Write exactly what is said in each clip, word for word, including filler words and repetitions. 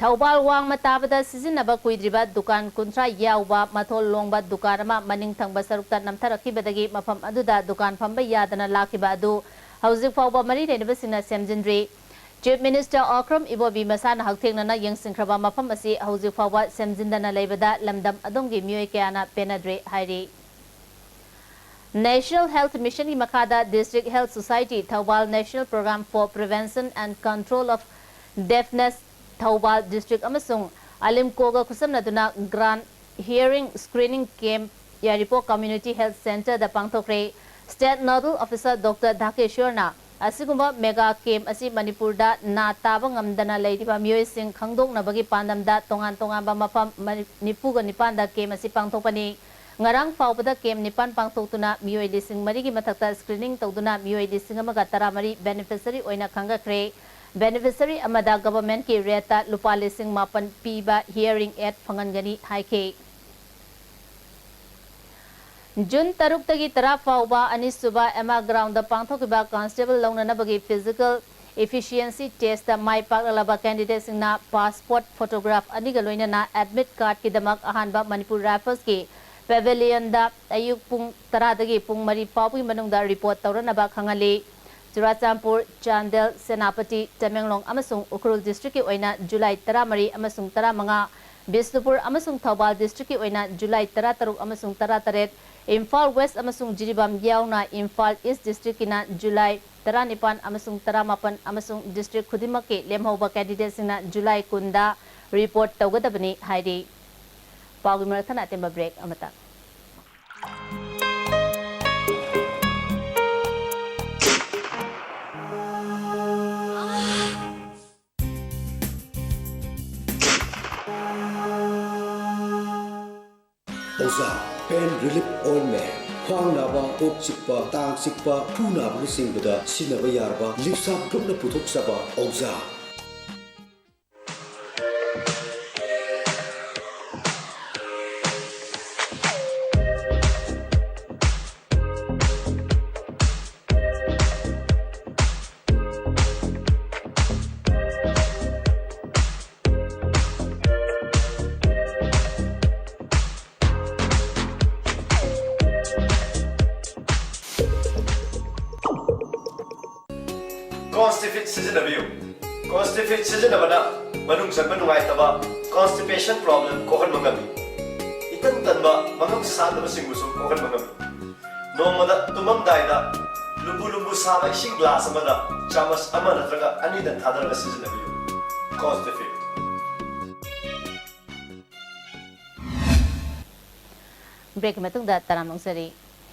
ꯊꯧꯕꯥꯜ ꯋꯥꯡꯃ ꯇꯥꯕꯗ ꯁꯤꯖꯤꯟꯅꯕ ꯀꯨꯏꯗ꯭ꯔꯤꯕ ꯗꯨꯀꯥꯟ ꯀꯨꯟꯊ꯭ꯔꯥ ꯌꯥꯎꯕ ꯃꯊꯣꯜ ꯂꯣꯡꯕ ꯗꯨꯀꯥꯟ ꯑꯃ ꯃꯅꯤꯡ ꯊꯪꯕ ꯁꯔꯨꯛꯇ ꯅꯝꯊꯔꯛꯈꯤꯕꯗꯒꯤ ꯃꯐꯝ ꯑꯗꯨꯗ ꯗꯨꯀꯥꯟ ꯐꯝꯕ ꯌꯥꯗꯅ ꯂꯥꯛꯈꯤꯕ ꯑꯗꯨ ꯍꯧꯖꯤꯛ ꯐꯥꯎꯕ ꯃꯔꯤ ꯂꯩꯅꯕꯁꯤꯡꯅ ꯁꯦꯝꯖꯤꯟꯗ꯭ꯔꯤ꯫ Chief Minister ꯑꯣꯀ꯭ꯔꯝ ꯏꯕꯣꯕꯤ ꯃꯁꯥꯅ ꯍꯛꯊꯦꯡꯅꯅ ꯌꯦꯡꯁꯤꯟꯈ꯭ꯔꯕ ꯃꯐꯝ ꯑꯁꯤ ꯍꯧꯖꯤꯛ ꯐꯥꯎꯕ ꯁꯦꯝꯖꯤꯟꯗꯅ ꯂꯩꯕꯗ ꯂꯝꯗꯝ ꯑꯗꯣꯝꯒꯤ ꯃꯤꯑꯣꯏ ꯀꯌꯥꯅ ꯄꯦꯟꯅꯗ꯭ꯔꯦ ꯍꯥꯏꯔꯤ꯫ National Health Missionꯒꯤ ꯃꯈꯥꯗ District Health Society Thoubal National Program for Prevention and Control of Deafness Thoubal district ꯑꯃꯁꯨꯡ ꯑꯂꯤꯝꯀꯣꯒ ꯈꯨꯠꯁꯝꯅꯗꯨꯅ Grand Hearing Screening Camp ꯌꯥꯏꯔꯤꯄꯣꯛ Community Health Centreꯗ ꯄꯥꯡꯊꯣꯛꯈ꯭ꯔꯦ꯫ State Nodal Officer Doctor ꯙꯥꯀꯦꯁ꯭ꯋꯔꯅ ꯑꯁꯤꯒꯨꯝꯕ mega camp ꯑꯁꯤ ꯃꯅꯤꯄꯨꯔꯗ ꯅꯥ ꯇꯥꯕ ꯉꯝꯗꯅ ꯂꯩꯔꯤꯕ ꯃꯤꯑꯣꯏꯁꯤꯡ ꯈꯪꯗꯣꯛꯅꯕꯒꯤ ꯄꯥꯟꯗꯝꯗ ꯇꯣꯉꯥꯟ ꯇꯣꯉꯥꯟꯕ ꯃꯐꯝ ꯃꯔꯤ-, ꯅꯤꯐꯨꯒ ꯅꯤꯄꯥꯟꯗ camp ꯑꯁꯤ ꯄꯥꯡꯊꯣꯛꯄꯅꯤ꯫ ꯉꯔꯥꯡ ꯐꯥꯎꯕꯗ camp ꯅꯤꯄꯥꯟ ꯄꯥꯡꯊꯣꯛꯇꯨꯅ ꯃꯤꯑꯣꯏ ꯂꯤꯁꯤꯡ ꯃꯔꯤꯒꯤ ꯃꯊꯛꯇ screening ꯇꯧꯗꯨꯅ ꯃꯤꯑꯣꯏ ꯂꯤꯁꯤꯡ ꯑꯃꯒ ꯇꯔꯥꯃꯔꯤ beneficiary ꯑꯣꯏꯅ ꯈꯪꯒꯠꯈ꯭ꯔꯦ꯫ Beneficiary ꯑꯃꯗ governmentꯀꯤ rateꯇ ꯂꯨꯄꯥ ꯂꯤꯁꯤꯡ ꯃꯥꯄꯟ ꯄꯤꯕ hearing aid ꯐꯪꯍꯟꯒꯅꯤ ꯍꯥꯏꯈꯤ꯫ ꯖꯨꯟ ꯇꯔꯨꯛꯇꯒꯤ ꯇꯔꯥ ꯐꯥꯎꯕ ꯑꯅꯤꯁꯨꯕ ꯑꯦꯃꯥ groundꯗ ꯄꯥꯡꯊꯣꯛꯈꯤꯕ constable ꯂꯧꯅꯅꯕꯒꯤ physical efficiency testꯇ ꯃꯥꯏ ꯄꯥꯛꯂꯕ candidateꯁꯤꯡꯅ passport photograph ꯑꯅꯤꯒ ꯂꯣꯏꯅꯅ admit cardꯀꯤꯗꯃꯛ ꯑꯍꯥꯟꯕ ꯃꯅꯤꯄꯨꯔ Riflesꯀꯤ pavilionꯗ ꯑꯌꯨꯛ ꯄꯨꯡ ꯇꯔꯥꯗꯒꯤ ꯄꯨꯡ ꯃꯔꯤ ꯐꯥꯎꯕꯒꯤ ꯃꯅꯨꯡꯗ report ꯇꯧꯔꯅꯕ ꯈꯪꯍꯜꯂꯤ꯫ ꯆꯨꯔꯥꯆꯥꯟꯄꯨꯔ, ꯆꯥꯟꯗꯦꯜ, ꯁꯦꯅꯥꯄꯇꯤ, ꯇꯃꯦꯡꯂꯣꯡ ꯑꯃꯁꯨꯡ ꯎꯈ꯭ꯔꯨꯜ districtꯀꯤ ꯑꯣꯏꯅ ꯖꯨꯂꯥꯏ ꯇꯔꯥꯃꯔꯤ ꯑꯃꯁꯨꯡ ꯇꯔꯥꯃꯉꯥ, ꯕꯤꯁꯅꯨꯄꯨꯔ ꯑꯃꯁꯨꯡ ꯊꯧꯕꯥꯜ districtꯀꯤ ꯑꯣꯏꯅ ꯖꯨꯂꯥꯏ ꯇꯔꯥꯇꯔꯨꯛ ꯑꯃꯁꯨꯡ ꯇꯔꯥꯇꯔꯦꯠ, ꯏꯝꯐꯥꯜ West ꯑꯃꯁꯨꯡ ꯖꯤꯔꯤꯕꯥꯝ ꯌꯥꯎꯅ ꯏꯝꯐꯥꯜ East districtꯀꯤꯅ ꯖꯨꯂꯥꯏ ꯇꯔꯥꯅꯤꯄꯥꯟ ꯑꯃꯁꯨꯡ ꯇꯔꯥꯃꯥꯄꯟ ꯑꯃꯁꯨꯡ district ꯈꯨꯗꯤꯡꯃꯛꯀꯤ ꯂꯦꯝꯍꯧꯕ candidateꯁꯤꯡꯅ ꯖꯨꯂꯥꯏ ꯀꯨꯟꯗ report ꯇꯧꯒꯗꯕꯅꯤ ꯍꯥꯏꯔꯤ꯫ ꯄꯥꯎꯒꯤ ꯃꯔꯛ ꯊꯠꯅ ꯑꯇꯦꯟꯕ break ꯑꯃꯇꯪ꯫ ꯑꯣꯖꯥ, pain relief ointment, ꯈ꯭ꯋꯥꯡ ꯅꯥꯕ, ꯀꯣꯛ ꯆꯤꯛꯄ, ꯇꯥꯡ ꯆꯤꯛꯄ, ꯈꯨ ꯅꯥꯕꯅꯆꯤꯡꯕꯗ ꯁꯤꯖꯤꯟꯅꯕ ꯌꯥꯔꯕ ꯂꯤꯞꯁꯥꯞ groupꯅ ꯄꯨꯊꯣꯛꯆꯕ ꯑꯣꯖꯥ꯫ ꯐꯤꯠ ꯁꯤꯖꯤꯟꯅꯕꯤꯌꯨ꯫ ꯀꯣꯟꯁꯇꯤꯐꯤꯠ ꯁꯤꯖꯤꯟꯅꯕꯅ ꯃꯅꯨꯡ ꯆꯪꯕ ꯅꯨꯡꯉꯥꯏꯇꯕ, ꯀꯣꯟꯁꯇꯤꯄꯦꯁꯟ ꯄ꯭ꯔꯣꯕ꯭ꯂꯦꯝ ꯀꯣꯛꯍꯟꯕ ꯉꯝꯃꯤ꯫ ꯏꯇꯟ ꯇꯟꯕ, ꯃꯉꯝ ꯁꯥꯟꯗꯕꯁꯤꯡꯕꯨꯁꯨ ꯀꯣꯛꯍꯟꯕ ꯉꯝꯃꯤ꯫ ꯅꯣꯡꯃꯗ ꯇꯨꯝꯃꯝꯗꯥꯏꯗ ꯂꯨꯝꯕꯨ ꯂꯨꯝꯕꯨ ꯁꯥꯕ ꯏꯁꯤꯡ ꯒ꯭ꯂꯥꯁ ꯑꯃꯗ ꯆꯥꯃꯁ ꯑꯃ ꯅꯠꯇ꯭ꯔꯒ ꯑꯅꯤꯗꯪ ꯊꯥꯗꯔꯒ ꯁꯤꯖꯤꯟꯅꯕꯤꯌꯨ꯫ ꯀꯣꯟꯁꯇꯤꯐꯤꯠ꯫ ꯕ꯭ꯔꯦꯛꯀꯤ ꯃꯇꯨꯡꯗ ꯇꯔꯥꯝꯅ ꯑꯣꯛꯆꯔꯤ꯫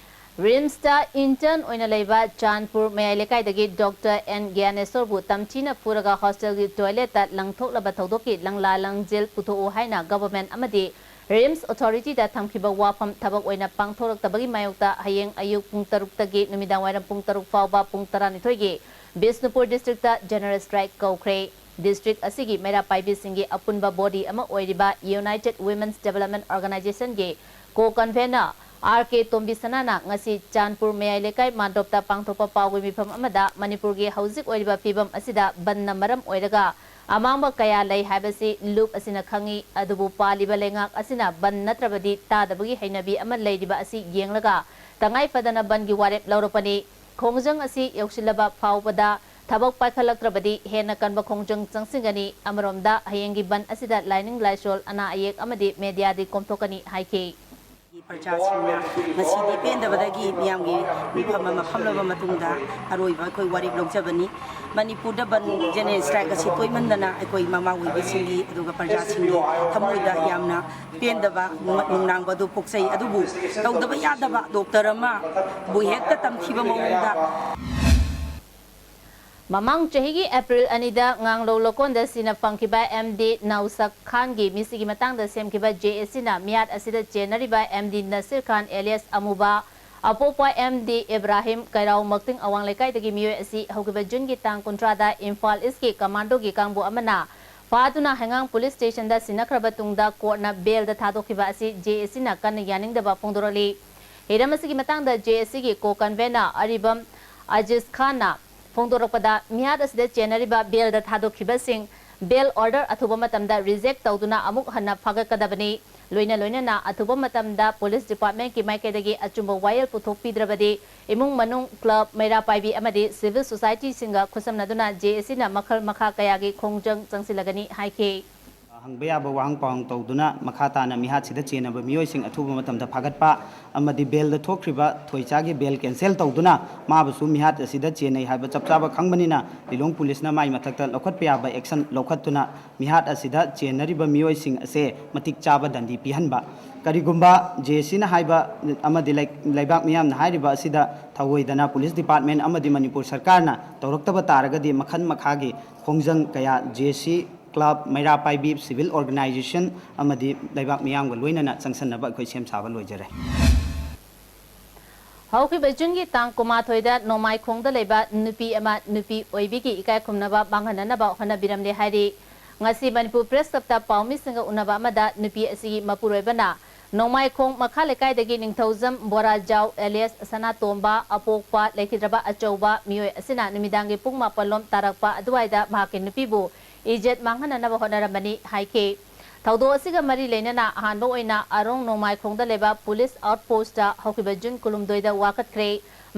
ꯔꯤꯝꯁꯇ ꯏꯟꯇꯔꯟ ꯑꯣꯏꯅ ꯂꯩꯕ ꯆꯥꯟꯄꯨꯔ ꯃꯌꯥꯏ ꯂꯩꯀꯥꯏꯗꯒꯤ ꯗꯣꯛꯇꯔ ꯑꯦꯟ ꯒ꯭ꯌꯥꯅꯦꯁꯣꯔꯕꯨ ꯇꯝꯊꯤꯅ ꯐꯨꯔꯒ ꯍꯣꯁꯇꯦꯜꯒꯤ ꯇꯣꯏꯂꯦꯠꯇ ꯂꯪꯊꯣꯛꯂꯕ ꯊꯧꯗꯣꯛꯀꯤ ꯂꯪꯂꯥ ꯂꯪꯖꯦꯜ ꯄꯨꯊꯣꯛꯎ ꯍꯥꯏꯅ ꯒꯚꯔꯟꯃꯦꯟꯠ ꯑꯃꯗꯤ ꯔꯤꯝꯁ ꯑꯣꯊꯣꯔꯤꯇꯤꯗ ꯊꯝꯈꯤꯕ ꯋꯥꯐꯝ ꯊꯕꯛ ꯑꯣꯏꯅ ꯄꯥꯡꯊꯣꯔꯛꯇꯕꯒꯤ ꯃꯥꯌꯣꯛꯇ ꯍꯌꯦꯡ ꯑꯌꯨꯛ ꯄꯨꯡ ꯇꯔꯨꯛꯇꯒꯤ ꯅꯨꯃꯤꯗꯥꯡꯋꯥꯏꯔꯝ ꯄꯨꯡ ꯇꯔꯨꯛ ꯐꯥꯎꯕ ꯄꯨꯡ ꯇꯔꯥꯅꯤꯊꯣꯏꯒꯤ ꯕꯤꯁꯅꯨꯄꯨꯔ ꯗꯤꯁꯇ꯭ꯔꯤꯛꯇ ꯖꯦꯅꯔꯦꯜ ꯁ꯭ꯇ꯭ꯔꯥꯏꯛ ꯀꯧꯈ꯭ꯔꯦ꯫ ꯗꯤꯁꯇ꯭ꯔꯤꯛ ꯑꯁꯤꯒꯤ ꯃꯩꯔꯥ ꯄꯥꯏꯕꯤꯁꯤꯡꯒꯤ ꯑꯄꯨꯟꯕ ꯕꯣꯗꯤ ꯑꯃ ꯑꯣꯏꯔꯤꯕ ꯌꯨꯅꯥꯏꯇꯦꯗ ꯋꯤꯃꯦꯟꯁ ꯗꯤꯕꯦꯂꯞꯃꯦꯟꯠ ꯑꯣꯔꯒꯅꯥꯏꯖꯦꯁꯟꯒꯤ ꯀꯣ ꯀꯟꯚꯦꯅꯔ ꯑꯥꯔ ꯀꯦ ꯇꯣꯝꯕꯤꯁꯅꯥꯅ ꯉꯁꯤ ꯆꯥꯟꯄꯨꯔ ꯃꯌꯥꯏ ꯂꯩꯀꯥꯏ ꯃꯥꯟꯗꯣꯞꯇ ꯄꯥꯡꯊꯣꯛꯄ ꯄꯥꯎꯒꯤ ꯃꯤꯐꯝ ꯑꯃꯗ ꯃꯅꯤꯄꯨꯔꯒꯤ ꯍꯧꯖꯤꯛ ꯑꯣꯏꯔꯤꯕ ꯐꯤꯕꯝ ꯑꯁꯤꯗ ꯕꯟꯅ ꯃꯔꯝ ꯑꯣꯏꯔꯒ ꯑꯃꯥꯡꯕ ꯀꯌꯥ ꯂꯩ ꯍꯥꯏꯕꯁꯤ ꯂꯨꯞ ꯑꯁꯤꯅ ꯈꯪꯏ, ꯑꯗꯨꯕꯨ ꯄꯥꯜꯂꯤꯕ ꯂꯩꯉꯥꯛ ꯑꯁꯤꯅ ꯕꯟ ꯅꯠꯇ꯭ꯔꯕꯗꯤ ꯇꯥꯗꯕꯒꯤ ꯍꯩꯅꯕꯤ ꯑꯃ ꯂꯩꯔꯤꯕ ꯑꯁꯤ ꯌꯦꯡꯂꯒ ꯇꯉꯥꯏ ꯐꯗꯅ ꯕꯟꯒꯤ ꯋꯥꯔꯦꯞ ꯂꯧꯔꯛꯄꯅꯤ꯫ ꯈꯣꯡꯖꯪ ꯑꯁꯤ ꯌꯧꯁꯤꯜꯂꯕ ꯐꯥꯎꯕꯗ ꯊꯕꯛ ꯄꯥꯏꯈꯠꯂꯛꯇ꯭ꯔꯕꯗꯤ ꯍꯦꯟꯅ ꯀꯟꯕ ꯈꯣꯡꯖꯪ ꯆꯪꯁꯤꯟꯒꯅꯤ꯫ ꯑꯃꯔꯣꯝꯗ ꯍꯌꯦꯡꯒꯤ ꯕꯟ ꯑꯁꯤꯗ ꯂꯥꯏꯅꯤꯡ ꯂꯥꯏꯁꯣꯜ, ꯑꯅꯥ ꯑꯌꯦꯛ ꯑꯃꯗꯤ ꯃꯦꯗꯤꯌꯥꯗꯤ ꯀꯣꯝꯊꯣꯛꯀꯅꯤ ꯍꯥꯏꯈꯤ꯫ ꯄ꯭ꯔꯖꯥꯁꯤꯡꯅ ꯉꯁꯤꯗꯤ ꯄꯦꯟꯗꯕꯗꯒꯤ ꯃꯤꯌꯥꯝꯒꯤ ꯃꯤꯐꯝ ꯑꯃ ꯐꯝꯂꯕ ꯃꯇꯨꯡꯗ ꯑꯔꯣꯏꯕ ꯑꯩꯈꯣꯏ ꯋꯥꯔꯦꯞ ꯂꯧꯖꯕꯅꯤ꯫ ꯃꯅꯤꯄꯨꯔꯗ ꯕꯟ ꯖꯦꯅꯔꯦꯜ ꯁ꯭ꯇ꯭ꯔꯥꯏꯛ ꯑꯁꯤ ꯇꯣꯏꯃꯟꯗꯅ ꯑꯩꯈꯣꯏ ꯃꯃꯥ ꯑꯣꯏꯕꯤꯁꯤꯡꯒꯤ ꯑꯗꯨꯒ ꯄ꯭ꯔꯖꯥꯁꯤꯡꯒꯤ ꯊꯃꯣꯏꯗ ꯌꯥꯝꯅ ꯄꯦꯟꯗꯕ, ꯅꯨꯡ-, ꯅꯨꯡꯅꯥꯡꯕ ꯑꯗꯨ ꯄꯣꯛꯆꯩ꯫ ꯑꯗꯨꯕꯨ ꯇꯧꯗꯕ ꯌꯥꯗꯕ ꯗꯣꯛꯇꯔ ꯑꯃꯕꯨ ꯍꯦꯛꯇ ꯇꯝꯊꯤꯕ ꯃꯑꯣꯡꯗ꯫ ꯃꯃꯥꯡ ꯆꯍꯤꯒꯤ ꯑꯦꯄ꯭ꯔꯤꯜ ꯑꯅꯤꯗ ꯉꯥꯡꯂꯧ ꯂꯣꯀꯣꯟꯗ ꯁꯤꯅ ꯐꯪꯈꯤꯕ ꯑꯦꯝ ꯗꯤ ꯅꯧꯁꯛ ꯈꯥꯟꯒꯤ ꯃꯤꯁꯤꯒꯤ ꯃꯇꯥꯡꯗ ꯁꯦꯝꯈꯤꯕ ꯖꯦ ꯑꯦ ꯁꯤꯅ ꯃꯤꯍꯥꯠ ꯑꯁꯤꯗ ꯆꯦꯟꯅꯔꯤꯕ ꯑꯦꯝ ꯗꯤ ꯅꯁꯤꯔ ꯈꯥꯟ ꯑꯦꯂꯤꯌꯥꯁ ꯑꯃꯨꯕ, ꯑꯄꯣꯛꯄ ꯑꯦꯝ ꯗꯤ ꯏꯕ꯭ꯔꯥꯍꯤꯝ, ꯀꯩꯔꯥꯎ ꯃꯛꯇꯤꯡ ꯑꯋꯥꯡ ꯂꯩꯀꯥꯏꯗꯒꯤ ꯃꯤꯑꯣꯏ ꯑꯁꯤ ꯍꯧꯈꯤꯕ ꯖꯨꯟꯒꯤ ꯇꯥꯡ ꯀꯨꯟꯊ꯭ꯔꯥꯗ ꯏꯝꯐꯥꯜ ꯏꯁꯀꯤ ꯀꯃꯥꯟꯗꯣꯒꯤ ꯀꯥꯡꯕꯨ ꯑꯃꯅ ꯐꯥꯗꯨꯅ ꯍꯩꯉꯥꯡ ꯄꯨꯂꯤꯁ ꯁ꯭ꯇꯦꯁꯟꯗ ꯁꯤꯟꯅꯈ꯭ꯔꯕ ꯇꯨꯡꯗ ꯀꯣꯔꯠꯅ ꯕꯦꯜꯗ ꯊꯥꯗꯣꯛꯈꯤꯕ ꯑꯁꯤ ꯖꯦ ꯑꯦ ꯁꯤꯅ ꯀꯟꯅ ꯌꯥꯅꯤꯡꯗꯕ ꯐꯣꯡꯗꯣꯔꯛꯂꯤ꯫ ꯍꯤꯔꯝ ꯑꯁꯤꯒꯤ ꯃꯇꯥꯡꯗ ꯖꯦ ꯑꯦ ꯁꯤꯒꯤ ꯀꯣ ꯀꯟꯚꯦꯅꯔ ꯑꯔꯤꯕꯝ ꯑꯖꯤꯖ ꯈꯥꯟꯅ ꯐꯣꯡꯗꯣꯔꯛꯄꯗ, ꯃꯤꯍꯥꯠ ꯑꯁꯤꯗ ꯆꯦꯟꯅꯔꯤꯕ ꯕꯦꯜꯗ ꯊꯥꯗꯣꯛꯈꯤꯕꯁꯤꯡ ꯕꯦꯜ ꯑꯣꯔꯗꯔ ꯑꯊꯨꯕ ꯃꯇꯝꯗ ꯔꯤꯖꯦꯛ ꯇꯧꯗꯨꯅ ꯑꯃꯨꯛ ꯍꯟꯅ ꯐꯥꯒꯠꯀꯗꯕꯅꯤ꯫ ꯂꯣꯏꯅ ꯂꯣꯏꯅꯅ ꯑꯊꯨꯕ ꯃꯇꯝꯗ ꯄꯨꯂꯤꯁ ꯗꯤꯄꯥꯔꯠꯃꯦꯟꯠꯀꯤ ꯃꯥꯏꯀꯩꯗꯒꯤ ꯑꯆꯨꯝꯕ ꯋꯥꯌꯦꯜ ꯄꯨꯊꯣꯛꯄꯤꯗ꯭ꯔꯕꯗꯤ ꯏꯃꯨꯡ ꯃꯅꯨꯡ, ꯀ꯭ꯂꯕ, ꯃꯩꯔꯥ ꯄꯥꯏꯕꯤ ꯑꯃꯗꯤ ꯁꯤꯚꯤꯜ ꯁꯣꯁꯥꯏꯇꯤꯁꯤꯡꯒ ꯈꯨꯠꯁꯝꯅꯗꯨꯅ ꯖꯦ ꯑꯦ ꯁꯤꯅ ꯃꯈꯜ ꯃꯈꯥ ꯀꯌꯥꯒꯤ ꯈꯣꯡꯖꯪ ꯆꯪꯁꯤꯜꯂꯒꯅꯤ ꯍꯥꯏꯈꯤ꯫ ꯍꯪꯕ ꯌꯥꯕ ꯋꯥꯍꯪ ꯄꯥꯎꯍꯪ ꯇꯧꯗꯨꯅ ꯃꯈꯥ ꯇꯥꯅ ꯃꯤꯍꯥꯠꯁꯤꯗ ꯆꯦꯟꯅꯕ ꯃꯤꯑꯣꯏꯁꯤꯡ ꯑꯊꯨꯕ ꯃꯇꯝꯗ ꯐꯥꯒꯠꯄ ꯑꯃꯗꯤ ꯕꯦꯜꯗ ꯊꯣꯛꯈ꯭ꯔꯤꯕ ꯊꯣꯏꯆꯥꯒꯤ ꯕꯦꯜ ꯀꯦꯟꯁꯦꯜ ꯇꯧꯗꯨꯅ ꯃꯥꯕꯨꯁꯨ ꯃꯤꯍꯥꯠ ꯑꯁꯤꯗ ꯆꯦꯟꯅꯩ ꯍꯥꯏꯕ ꯆꯞ ꯆꯥꯕ ꯈꯪꯕꯅꯤꯅ ꯂꯤꯂꯣꯡ ꯄꯨꯂꯤꯁꯅ ꯃꯥꯏ ꯃꯊꯛꯇ ꯂꯧꯈꯠꯄ ꯌꯥꯕ ꯑꯦꯛꯁꯟ ꯂꯧꯈꯠꯇꯨꯅ ꯃꯤꯍꯥꯠ ꯑꯁꯤꯗ ꯆꯦꯟꯅꯔꯤꯕ ꯃꯤꯑꯣꯏꯁꯤꯡ ꯑꯁꯦ ꯃꯇꯤꯛ ꯆꯥꯕ ꯗꯟꯗꯤ ꯄꯤꯍꯟꯕ꯫ ꯀꯔꯤꯒꯨꯝꯕ ꯖꯦ ꯑꯦ ꯁꯤꯅ ꯍꯥꯏꯕ ꯑꯃꯗꯤ ꯂꯩ-, ꯂꯩꯕꯥꯛ ꯃꯤꯌꯥꯝꯅ ꯍꯥꯏꯔꯤꯕ ꯑꯁꯤꯗ ꯊꯧꯑꯣꯏꯗꯅ ꯄꯨꯂꯤꯁ ꯗꯤꯄꯥꯔꯠꯃꯦꯟ ꯑꯃꯗꯤ ꯃꯅꯤꯄꯨꯔ ꯁꯔꯀꯥꯔꯅ ꯇꯧꯔꯛꯇꯕ ꯇꯥꯔꯒꯗꯤ ꯃꯈꯜ ꯃꯈꯥꯒꯤ ꯈꯣꯡꯖꯪ ꯀꯌꯥ ꯖꯦ ꯑꯦ ꯁꯤ, ꯀ꯭ꯂꯕ, ꯃꯩꯔꯥ ꯄꯥꯏꯕꯤ, ꯁꯤꯚꯤꯜ ꯑꯣꯔꯒꯅꯥꯏꯖꯦꯁꯟ ꯑꯃꯗꯤ ꯂꯩꯕꯥꯛ ꯃꯤꯌꯥꯝꯒ ꯂꯣꯏꯅꯅ ꯆꯪꯁꯟꯅꯕ ꯑꯩꯈꯣꯏ ꯁꯦꯝ ꯁꯥꯕ ꯂꯣꯏꯖꯔꯦ꯫ ꯍꯧꯈꯤꯕ ꯖꯨꯟꯒꯤ ꯇꯥꯡ ꯀꯨꯟꯃꯥꯊꯣꯏꯗ ꯅꯣꯡꯃꯥꯏꯈꯣꯡꯗ ꯂꯩꯕ ꯅꯨꯄꯤ ꯑꯃ ꯅꯨꯄꯤ ꯑꯣꯏꯕꯤꯒꯤ ꯏꯀꯥꯏ ꯈꯨꯝꯅꯕ ꯃꯥꯡꯍꯟꯅꯅꯕ ꯍꯣꯠꯅꯕꯤꯔꯝꯂꯦ ꯍꯥꯏꯔꯤ꯫ ꯉꯁꯤ ꯃꯅꯤꯄꯨꯔ ꯄ꯭ꯔꯦꯁ ꯀ꯭ꯂꯕꯇ ꯄꯥꯎꯃꯤꯁꯤꯡꯒ ꯎꯅꯕ ꯑꯃꯗ ꯅꯨꯄꯤ ꯑꯁꯤꯒꯤ ꯃꯄꯨꯔꯣꯏꯕꯅ ꯅꯣꯡꯃꯥꯏꯈꯣꯡ ꯃꯈꯥ ꯂꯩꯀꯥꯏꯗꯒꯤ ꯅꯤꯡꯊꯧꯖꯝ ꯕꯣꯔꯥꯖꯥꯎ ꯑꯦꯂꯤꯌꯥꯁ ꯁꯅꯥꯇꯣꯝꯕ ꯑꯄꯣꯛꯄ ꯂꯩꯈꯤꯗ꯭ꯔꯕ ꯑꯆꯧꯕ ꯃꯤꯑꯣꯏ ꯑꯁꯤꯅ ꯅꯨꯃꯤꯗꯥꯡꯒꯤ ꯄꯨꯡ ꯃꯥꯄꯜ ꯂꯣꯝ ꯇꯥꯔꯛꯄ ꯑꯗꯨꯋꯥꯏꯗ ꯃꯍꯥꯛꯀꯤ ꯅꯨꯄꯤꯕꯨ ꯏꯖꯠ ꯃꯥꯡꯍꯟꯅꯅꯕ ꯍꯣꯠꯅꯔꯝꯕꯅꯤ ꯍꯥꯏꯈꯤ꯫ ꯊꯧꯗꯣꯛ ꯑꯁꯤꯒ ꯃꯔꯤ ꯂꯩꯅꯅ ꯑꯍꯥꯟꯕ ꯑꯣꯏꯅ ꯑꯔꯣꯡ ꯅꯣꯡꯃꯥꯏꯈꯣꯡꯗ ꯂꯩꯕ ꯄꯨꯂꯤꯁ ꯑꯥꯎꯠꯄꯣꯁꯇ ꯍꯧꯈꯤꯕ ꯖꯨꯟ ꯀꯨꯟꯍꯨꯝꯗꯣꯏꯗ ꯋꯥꯀꯠꯈ꯭ꯔꯦ꯫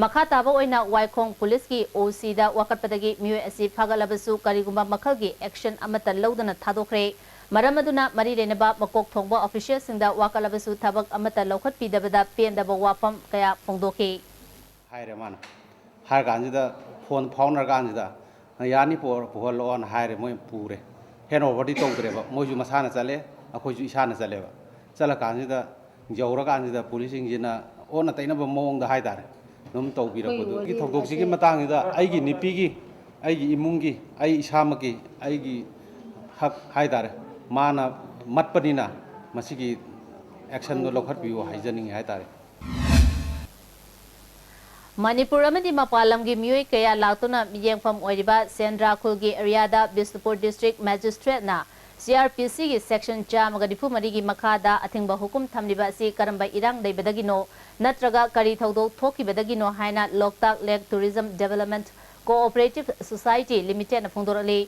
ꯃꯈꯥ ꯇꯥꯕ ꯑꯣꯏꯅ ꯋꯥꯏꯈꯣꯡ ꯄꯨꯂꯤꯁꯀꯤ ꯑꯣ ꯁꯤꯗ ꯋꯥꯀꯠꯄꯗꯒꯤ ꯃꯤꯑꯣꯏ ꯑꯁꯤ ꯐꯥꯒꯠꯂꯕꯁꯨ ꯀꯔꯤꯒꯨꯝꯕ ꯃꯈꯜꯒꯤ ꯑꯦꯛꯁꯟ ꯑꯃꯠꯇ ꯂꯧꯗꯅ ꯊꯥꯗꯣꯛꯈ꯭ꯔꯦ꯫ ꯃꯔꯝ ꯑꯗꯨꯅ ꯃꯔꯤ ꯂꯩꯅꯕ ꯃꯀꯣꯛ ꯊꯣꯡꯕ ꯑꯣꯐꯤꯁꯤꯌꯦꯜꯁꯤꯡꯗ ꯋꯥꯀꯠꯂꯕꯁꯨ ꯊꯕꯛ ꯑꯃꯠꯇ ꯂꯧꯈꯠꯄꯤꯗꯕꯗ ꯄꯦꯟꯗꯕ ꯋꯥꯐꯝ ꯀꯌꯥ ꯐꯣꯡꯗꯣꯛꯈꯤ꯫ ꯍꯥꯏꯔꯦ ꯃꯥꯅ꯫ ꯍꯥꯏꯔ ꯀꯥꯟꯁꯤꯗ ꯐꯣꯟ ꯐꯥꯎꯅꯔ ꯀꯥꯟꯁꯤꯗ, "ꯌꯥꯅꯤ, ꯄꯨꯍꯜ-, ꯄꯨꯍꯜꯂꯛꯑꯣꯅ" ꯍꯥꯏꯔꯦ꯫ ꯃꯣꯏ ꯄꯨꯔꯦ꯫ ꯍꯦꯟ ꯑꯣꯚꯔꯗꯤ ꯇꯧꯗ꯭ꯔꯦꯕ, ꯃꯣꯏꯁꯨ ꯃꯁꯥꯅ ꯆꯠꯂꯦ, ꯑꯩꯈꯣꯏꯁꯨ ꯏꯁꯥꯅ ꯆꯠꯂꯦꯕ꯫ ꯆꯠꯂꯀꯥꯟꯁꯤꯗ, ꯌꯧꯔꯀꯥꯟꯁꯤꯗ ꯄꯨꯂꯤꯁꯁꯤꯡꯁꯤꯅ ꯑꯣꯟꯅ ꯇꯩꯅꯕ ꯃꯑꯣꯡꯗ ꯍꯥꯏꯇꯥꯔꯦ ꯑꯗꯨꯝ ꯇꯧꯕꯤꯔꯛꯄꯗꯨꯒꯤ ꯊꯧꯗꯣꯛꯁꯤꯒꯤ ꯃꯇꯥꯡꯁꯤꯗ ꯑꯩꯒꯤ ꯅꯨꯄꯤꯒꯤ, ꯑꯩꯒꯤ ꯏꯃꯨꯡꯒꯤ, ꯑꯩ ꯏꯁꯥꯃꯛꯀꯤ, ꯑꯩꯒꯤ ꯍꯛ ꯍꯥꯏꯇꯥꯔꯦ, ꯃꯥꯅ ꯃꯠꯄꯅꯤꯅ ꯃꯁꯤꯒꯤ ꯑꯦꯛꯁꯟꯗꯣ ꯂꯧꯈꯠꯄꯤꯌꯨ ꯍꯥꯏꯖꯅꯤꯡꯉꯤ ꯍꯥꯏꯇꯥꯔꯦ꯫ ꯃꯅꯤꯄꯨꯔ ꯑꯃꯗꯤ ꯃꯄꯥꯟ ꯂꯝꯒꯤ ꯃꯤꯑꯣꯏ ꯀꯌꯥ ꯂꯥꯛꯇꯨꯅ ꯃꯤꯠꯌꯦꯡꯐꯝ ꯑꯣꯏꯔꯤꯕ ꯁꯦꯟꯗ꯭ꯔꯥ ꯈꯨꯜꯒꯤ ꯑꯦꯔꯤꯌꯥꯗ Bishnupur district ꯃꯦꯖꯤꯁꯇ꯭ꯔꯦꯠꯅ C R P ꯁꯤꯒꯤ ꯁꯦꯛꯁꯟ ꯆꯥꯝꯃꯒ ꯅꯤꯐꯨ ꯃꯔꯤꯒꯤ ꯃꯈꯥꯗ ꯑꯊꯤꯡꯕ ꯍꯨꯀꯨꯝ ꯊꯝꯂꯤꯕ ꯑꯁꯤ ꯀꯔꯝꯕ ꯏꯔꯥꯡ ꯂꯩꯕꯗꯒꯤꯅꯣ ꯅꯠꯇ꯭ꯔꯒ ꯀꯔꯤ ꯊꯧꯗꯣꯛ ꯊꯣꯛꯈꯤꯕꯗꯒꯤꯅꯣ ꯍꯥꯏꯅ ꯂꯣꯛꯇꯥꯛ ꯂꯦꯛ ꯇꯨꯔꯤꯖꯝ ꯗꯦꯕꯂꯞꯃꯦꯟꯠ ꯀꯣꯑꯣꯄꯔꯦꯇꯤꯚ ꯁꯣꯁꯥꯏꯇꯤ ꯂꯤꯃꯤꯇꯦꯗꯅ ꯐꯣꯡꯗꯣꯔꯛꯂꯤ꯫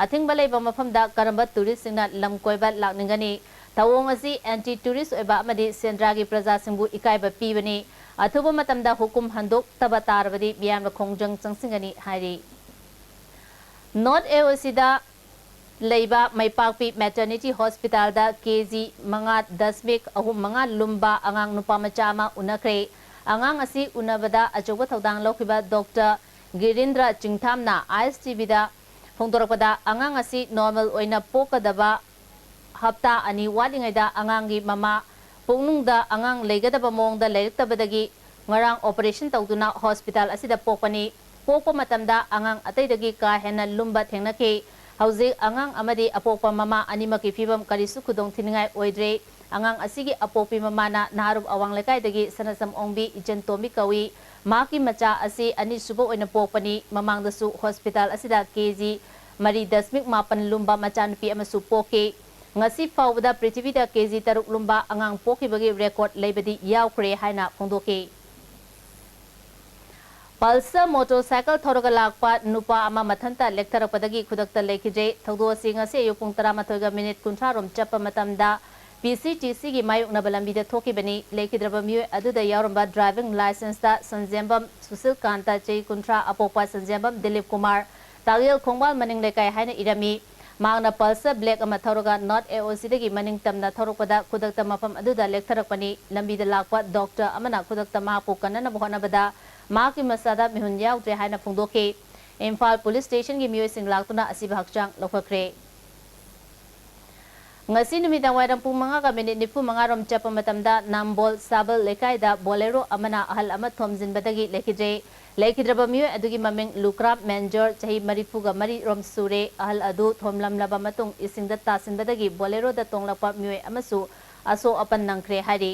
ꯑꯊꯤꯡꯕ ꯂꯩꯕ ꯃꯐꯝꯗ ꯀꯔꯝꯕ ꯇꯨꯔꯤꯁꯁꯤꯡꯅ ꯂꯝ ꯀꯣꯏꯕ ꯂꯥꯛꯅꯤꯡꯒꯅꯤ? ꯊꯧꯑꯣꯡ ꯑꯁꯤ ꯑꯦꯟꯇꯤ ꯇꯨꯔꯤꯁ ꯑꯣꯏꯕ ꯑꯃꯗꯤ ꯁꯦꯟꯗ꯭ꯔꯥꯒꯤ ꯄ꯭ꯔꯖꯥꯁꯤꯡꯕꯨ ꯏꯀꯥꯏꯕ ꯄꯤꯕꯅꯤ꯫ ꯑꯊꯨꯕ ꯃꯇꯝꯗ ꯍꯨꯀꯨꯝ ꯍꯟꯗꯣꯛꯇꯕ ꯇꯥꯔꯕꯗꯤ ꯃꯤꯌꯥꯝꯅ ꯈꯣꯡꯖꯪ ꯆꯪꯁꯤꯟꯒꯅꯤ ꯍꯥꯏꯔꯤ꯫ ꯅꯣꯔꯠ ꯑꯦ ꯑꯣ ꯁꯤꯗ ꯂꯩꯕ ꯃꯩꯄꯥꯛꯄꯤ ꯃꯦꯇꯔꯅꯤꯇꯤ ꯍꯣꯁꯄꯤꯇꯥꯜꯗ ꯀꯦ ꯖꯤ ꯃꯉꯥ ꯗꯁꯃꯤꯛ ꯑꯍꯨꯝ ꯃꯉꯥ ꯂꯨꯝꯕ ꯑꯉꯥꯡ ꯅꯨꯄꯥ ꯃꯆꯥ ꯑꯃ ꯎꯅꯈ꯭ꯔꯦ꯫ ꯑꯉꯥꯡ ꯑꯁꯤ ꯎꯅꯕꯗ ꯑꯆꯧꯕ ꯊꯧꯗꯥꯡ ꯂꯧꯈꯤꯕ ꯗꯣꯛꯇꯔ ꯒꯤꯔꯤꯟꯗ꯭ꯔ ꯆꯤꯡꯊꯥꯝꯅ ꯑꯥꯏ ꯑꯦꯁ ꯇꯤ ꯚꯤꯗ ꯐꯣꯡꯗꯣꯔꯛꯄꯗ, ꯑꯉꯥꯡ ꯑꯁꯤ ꯅꯣꯔꯃꯦꯜ ꯑꯣꯏꯅ ꯄꯣꯛꯀꯗꯕ ꯍꯞꯇꯥ ꯑꯅꯤ ꯋꯥꯠꯂꯤꯉꯩꯗ ꯑꯉꯥꯡꯒꯤ ꯃꯃꯥ ꯄꯨꯛꯅꯨꯡꯗ ꯑꯉꯥꯡ ꯂꯩꯒꯗꯕ ꯃꯑꯣꯡꯗ ꯂꯩꯔꯛꯇꯕꯗꯒꯤ ꯉꯔꯥꯡ ꯑꯣꯄꯔꯦꯁꯟ ꯇꯧꯗꯨꯅ ꯍꯣꯁꯄꯤꯇꯥꯜ ꯑꯁꯤꯗ ꯄꯣꯛꯄꯅꯤ꯫ ꯄꯣꯛꯄ ꯃꯇꯝꯗ ꯑꯉꯥꯡ ꯑꯇꯩꯗꯒꯤ ꯀꯥ ꯍꯦꯟꯅ ꯂꯨꯝꯕ ꯊꯦꯡꯅꯈꯤ꯫ ꯍꯧꯖꯤꯛ ꯑꯉꯥꯡ ꯑꯃꯗꯤ ꯑꯄꯣꯛꯄ ꯃꯃꯥ ꯑꯅꯤꯃꯛꯀꯤ ꯐꯤꯕꯝ ꯀꯔꯤꯁꯨ ꯈꯨꯗꯣꯡ ꯊꯤꯅꯤꯡꯉꯥꯏ ꯑꯣꯏꯗ꯭ꯔꯦ꯫ ꯑꯉꯥꯡ ꯑꯁꯤꯒꯤ ꯑꯄꯣꯛꯄꯤ ꯃꯃꯥꯅ ꯅꯍꯥꯔꯨꯞ ꯑꯋꯥꯡ ꯂꯩꯀꯥꯏꯗꯒꯤ ꯁꯅꯥꯖꯝ ꯑꯣꯡꯕꯤ ꯏꯆꯟ ꯇꯣꯝꯕꯤ ꯀꯧꯏ꯫ ꯃꯍꯥꯛꯀꯤ ꯃꯆꯥ ꯑꯁꯤ ꯑꯅꯤꯁꯨꯕ ꯑꯣꯏꯅ ꯄꯣꯛꯄꯅꯤ꯫ ꯃꯃꯥꯡꯗꯁꯨ ꯍꯣꯁꯄꯤꯇꯥꯜ ꯑꯁꯤꯗ ꯀꯦ ꯖꯤ ꯃꯔꯤ ꯗꯁꯃꯤꯛ ꯃꯥꯄꯟ ꯂꯨꯝꯕ ꯃꯆꯥꯅꯨꯄꯤ ꯑꯃꯁꯨ ꯄꯣꯛꯈꯤ꯫ ꯉꯁꯤ ꯐꯥꯎꯕꯗ ꯄ꯭ꯔꯤꯊꯤꯕꯤꯗ ꯀꯦ ꯖꯤ ꯇꯔꯨꯛ ꯂꯨꯝꯕ ꯑꯉꯥꯡ ꯄꯣꯛꯈꯤꯕꯒꯤ ꯔꯦꯀꯣꯔꯗ ꯂꯩꯕꯗꯤ ꯌꯥꯎꯈ꯭ꯔꯦ ꯍꯥꯏꯅ ꯐꯣꯡꯗꯣꯛꯈꯤ꯫ ꯄꯜꯁꯔ ꯃꯣꯇꯣꯔꯁꯥꯏꯀꯜ ꯊꯧꯔꯒ ꯂꯥꯛꯄ ꯅꯨꯄꯥ ꯑꯃ ꯃꯊꯟꯇ ꯂꯦꯛꯊꯔꯛꯄꯗꯒꯤ ꯈꯨꯗꯛꯇ ꯂꯩꯈꯤꯗ꯭ꯔꯦ꯫ ꯊꯧꯗꯣꯛ ꯑꯁꯤ ꯉꯁꯤ ꯑꯌꯨꯛ ꯄꯨꯡ ꯇꯔꯥꯃꯥꯊꯣꯏꯒ ꯃꯤꯅꯤꯠ ꯀꯨꯟꯊ꯭ꯔꯥ ꯔꯣꯝ ꯆꯠꯄ ꯃꯇꯝꯗ ꯄꯤ ꯁꯤ ꯇꯤ ꯁꯤꯒꯤ ꯃꯥꯌꯣꯛꯅꯕ ꯂꯝꯕꯤꯗ ꯊꯣꯛꯈꯤꯕꯅꯤ꯫ ꯂꯩꯈꯤꯗ꯭ꯔꯕ ꯃꯤꯑꯣꯏ ꯑꯗꯨꯗ ꯌꯥꯎꯔꯝꯕ ꯗ꯭ꯔꯥꯏꯚꯤꯡ ꯂꯥꯏꯁꯦꯟꯁꯇ ꯁꯟꯖꯦꯝꯕꯝ ꯁꯨꯁꯤꯜꯀꯥꯟꯇ, ꯆꯍꯤ ꯀꯨꯟꯊ꯭ꯔꯥ, ꯑꯄꯣꯛꯄ ꯁꯟꯖꯦꯝꯕꯝ ꯗꯤꯂꯤꯞ ꯀꯨꯃꯥꯔ, ꯇꯥꯛꯌꯦꯜ ꯈꯣꯡꯕꯥꯜ ꯃꯅꯤꯡ ꯂꯩꯀꯥꯏ ꯍꯥꯏꯅ ꯏꯔꯝꯃꯤ꯫ ꯃꯍꯥꯛꯅ ꯄꯜꯁꯔ ꯕ꯭ꯂꯦꯛ ꯑꯃ ꯊꯧꯔꯒ ꯅꯣꯔꯠ ꯑꯦ ꯑꯣ ꯁꯤꯗꯒꯤ ꯃꯅꯤꯡ ꯇꯝꯅ ꯊꯧꯔꯛꯄꯗ ꯈꯨꯗꯛꯇ ꯃꯐꯝ ꯑꯗꯨꯗ ꯂꯦꯛꯊꯔꯛꯄꯅꯤ꯫ ꯂꯝꯕꯤꯗ ꯂꯥꯛꯄ ꯗꯣꯛꯇꯔ ꯑꯃꯅ ꯈꯨꯗꯛꯇ ꯃꯍꯥꯛꯄꯨ ꯀꯟꯅꯅꯕ ꯍꯣꯠꯅꯕꯗ ꯃꯍꯥꯛꯀꯤ ꯃꯁꯥꯗ ꯃꯤꯍꯨꯟ ꯌꯥꯎꯗ꯭ꯔꯦ ꯍꯥꯏꯅ ꯐꯣꯡꯗꯣꯛꯈꯤ꯫ ꯏꯝꯐꯥꯜ ꯄꯨꯂꯤꯁ ꯁ꯭ꯇꯦꯁꯟꯒꯤ ꯃꯤꯑꯣꯏꯁꯤꯡ ꯂꯥꯛꯇꯨꯅ ꯑꯁꯤꯕ ꯍꯛꯆꯥꯡ ꯂꯧꯈꯠꯈ꯭ꯔꯦ꯫ ꯉꯁꯤ ꯅꯨꯃꯤꯗꯥꯡ ꯋꯥꯏꯔꯝ ꯄꯨꯡ ꯃꯉꯥꯒ ꯃꯤꯅꯤꯠ ꯅꯤꯐꯨ ꯃꯉꯥ ꯔꯣꯝ ꯆꯠꯄ ꯃꯇꯝꯗ ꯅꯝꯕꯣꯜ ꯁꯥꯕꯜ ꯂꯩꯀꯥꯏꯗ ꯕꯣꯂꯦꯔꯣ ꯑꯃꯅ ꯑꯍꯜ ꯑꯃ ꯊꯣꯝꯖꯤꯟꯕꯗꯒꯤ ꯂꯩꯈꯤꯗ꯭ꯔꯦ꯫ ꯂꯩꯈꯤꯗ꯭ꯔꯕ ꯃꯤꯑꯣꯏ ꯑꯗꯨꯒꯤ ꯃꯃꯤꯡ ꯂꯨꯀ꯭ꯔꯥꯝ ꯃꯦꯟꯖꯣꯔ, ꯆꯍꯤ ꯃꯔꯤꯐꯨꯒ ꯃꯔꯤ ꯔꯣꯝ ꯁꯨꯔꯦ꯫ ꯑꯍꯜ ꯑꯗꯨ ꯊꯣꯝꯂꯝꯂꯕ ꯃꯇꯨꯡ ꯏꯁꯤꯡꯗ ꯇꯥꯁꯤꯟꯕꯗꯒꯤ ꯕꯣꯂꯦꯔꯣꯗ ꯇꯣꯡꯂꯛꯄ ꯃꯤꯑꯣꯏ ꯑꯃꯁꯨ ꯑꯁꯣꯛ ꯑꯄꯟ ꯅꯪꯈ꯭ꯔꯦ ꯍꯥꯏꯔꯤ꯫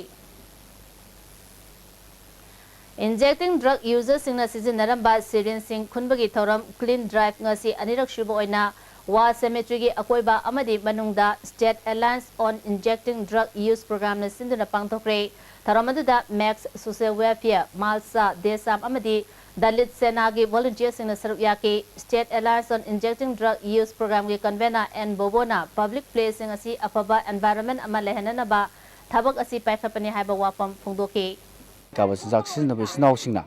ꯏꯟꯖꯦꯛꯇꯤꯡ ꯗ꯭ꯔꯒ ꯌꯨꯖꯔꯁꯤꯡꯅ ꯁꯤꯖꯤꯟꯅꯔꯝꯕ ꯁꯤꯔꯤꯟꯖꯁꯤꯡ ꯈꯨꯟꯕꯒꯤ ꯊꯧꯔꯝ ꯀ꯭ꯂꯤꯟ ꯗ꯭ꯔꯥꯏꯚ ꯉꯁꯤ ꯑꯅꯤꯔꯛ ꯁꯨꯕ ꯑꯣꯏꯅ ꯋꯥ ꯁꯦꯃꯦꯇ꯭ꯔꯤꯒꯤ ꯑꯀꯣꯏꯕ ꯑꯃꯗꯤ ꯃꯅꯨꯡꯗ State Alliance on Injecting Drug Use Programꯅ ꯁꯤꯟꯗꯨꯅ ꯄꯥꯡꯊꯣꯛꯈ꯭ꯔꯦ꯫ ꯊꯧꯔꯝ ꯑꯗꯨꯗ ꯃꯦꯛꯁ ꯁꯣꯁꯤꯌꯦꯜ ꯋꯦꯜꯐꯤꯌꯔ, ꯃꯥꯜꯁꯥ, ꯗꯦꯁꯥꯝ ꯑꯃꯗꯤ ꯗꯂꯤꯠ ꯁꯦꯅꯥꯒꯤ ꯚꯣꯂꯨꯟꯇꯤꯌꯔꯁꯤꯡꯅ ꯁꯔꯨꯛ ꯌꯥꯈꯤ꯫ State Alliance on Injecting Drug Use Programꯒꯤ ꯀꯟꯚꯦꯅꯔ ꯑꯦꯟ ꯕꯣꯕꯣꯅ ꯄꯕ꯭ꯂꯤꯛ ꯄ꯭ꯂꯦꯁꯁꯤꯡ ꯑꯁꯤ ꯑꯐꯕ ꯑꯦꯟꯚꯥꯏꯔꯟꯃꯦꯟ ꯑꯃ ꯂꯩꯍꯟꯅꯅꯕ ꯊꯕꯛ ꯑꯁꯤ ꯄꯥꯏꯈꯠꯄꯅꯤ ꯍꯥꯏꯕ ꯋꯥꯐꯝ ꯐꯣꯡꯗꯣꯛꯈꯤ꯫ ꯀꯥꯕ ꯆꯤꯟꯖꯥꯛ ꯁꯤꯖꯤꯟꯅꯕ ꯏꯆꯤꯟ ꯏꯅꯥꯎꯁꯤꯡꯅ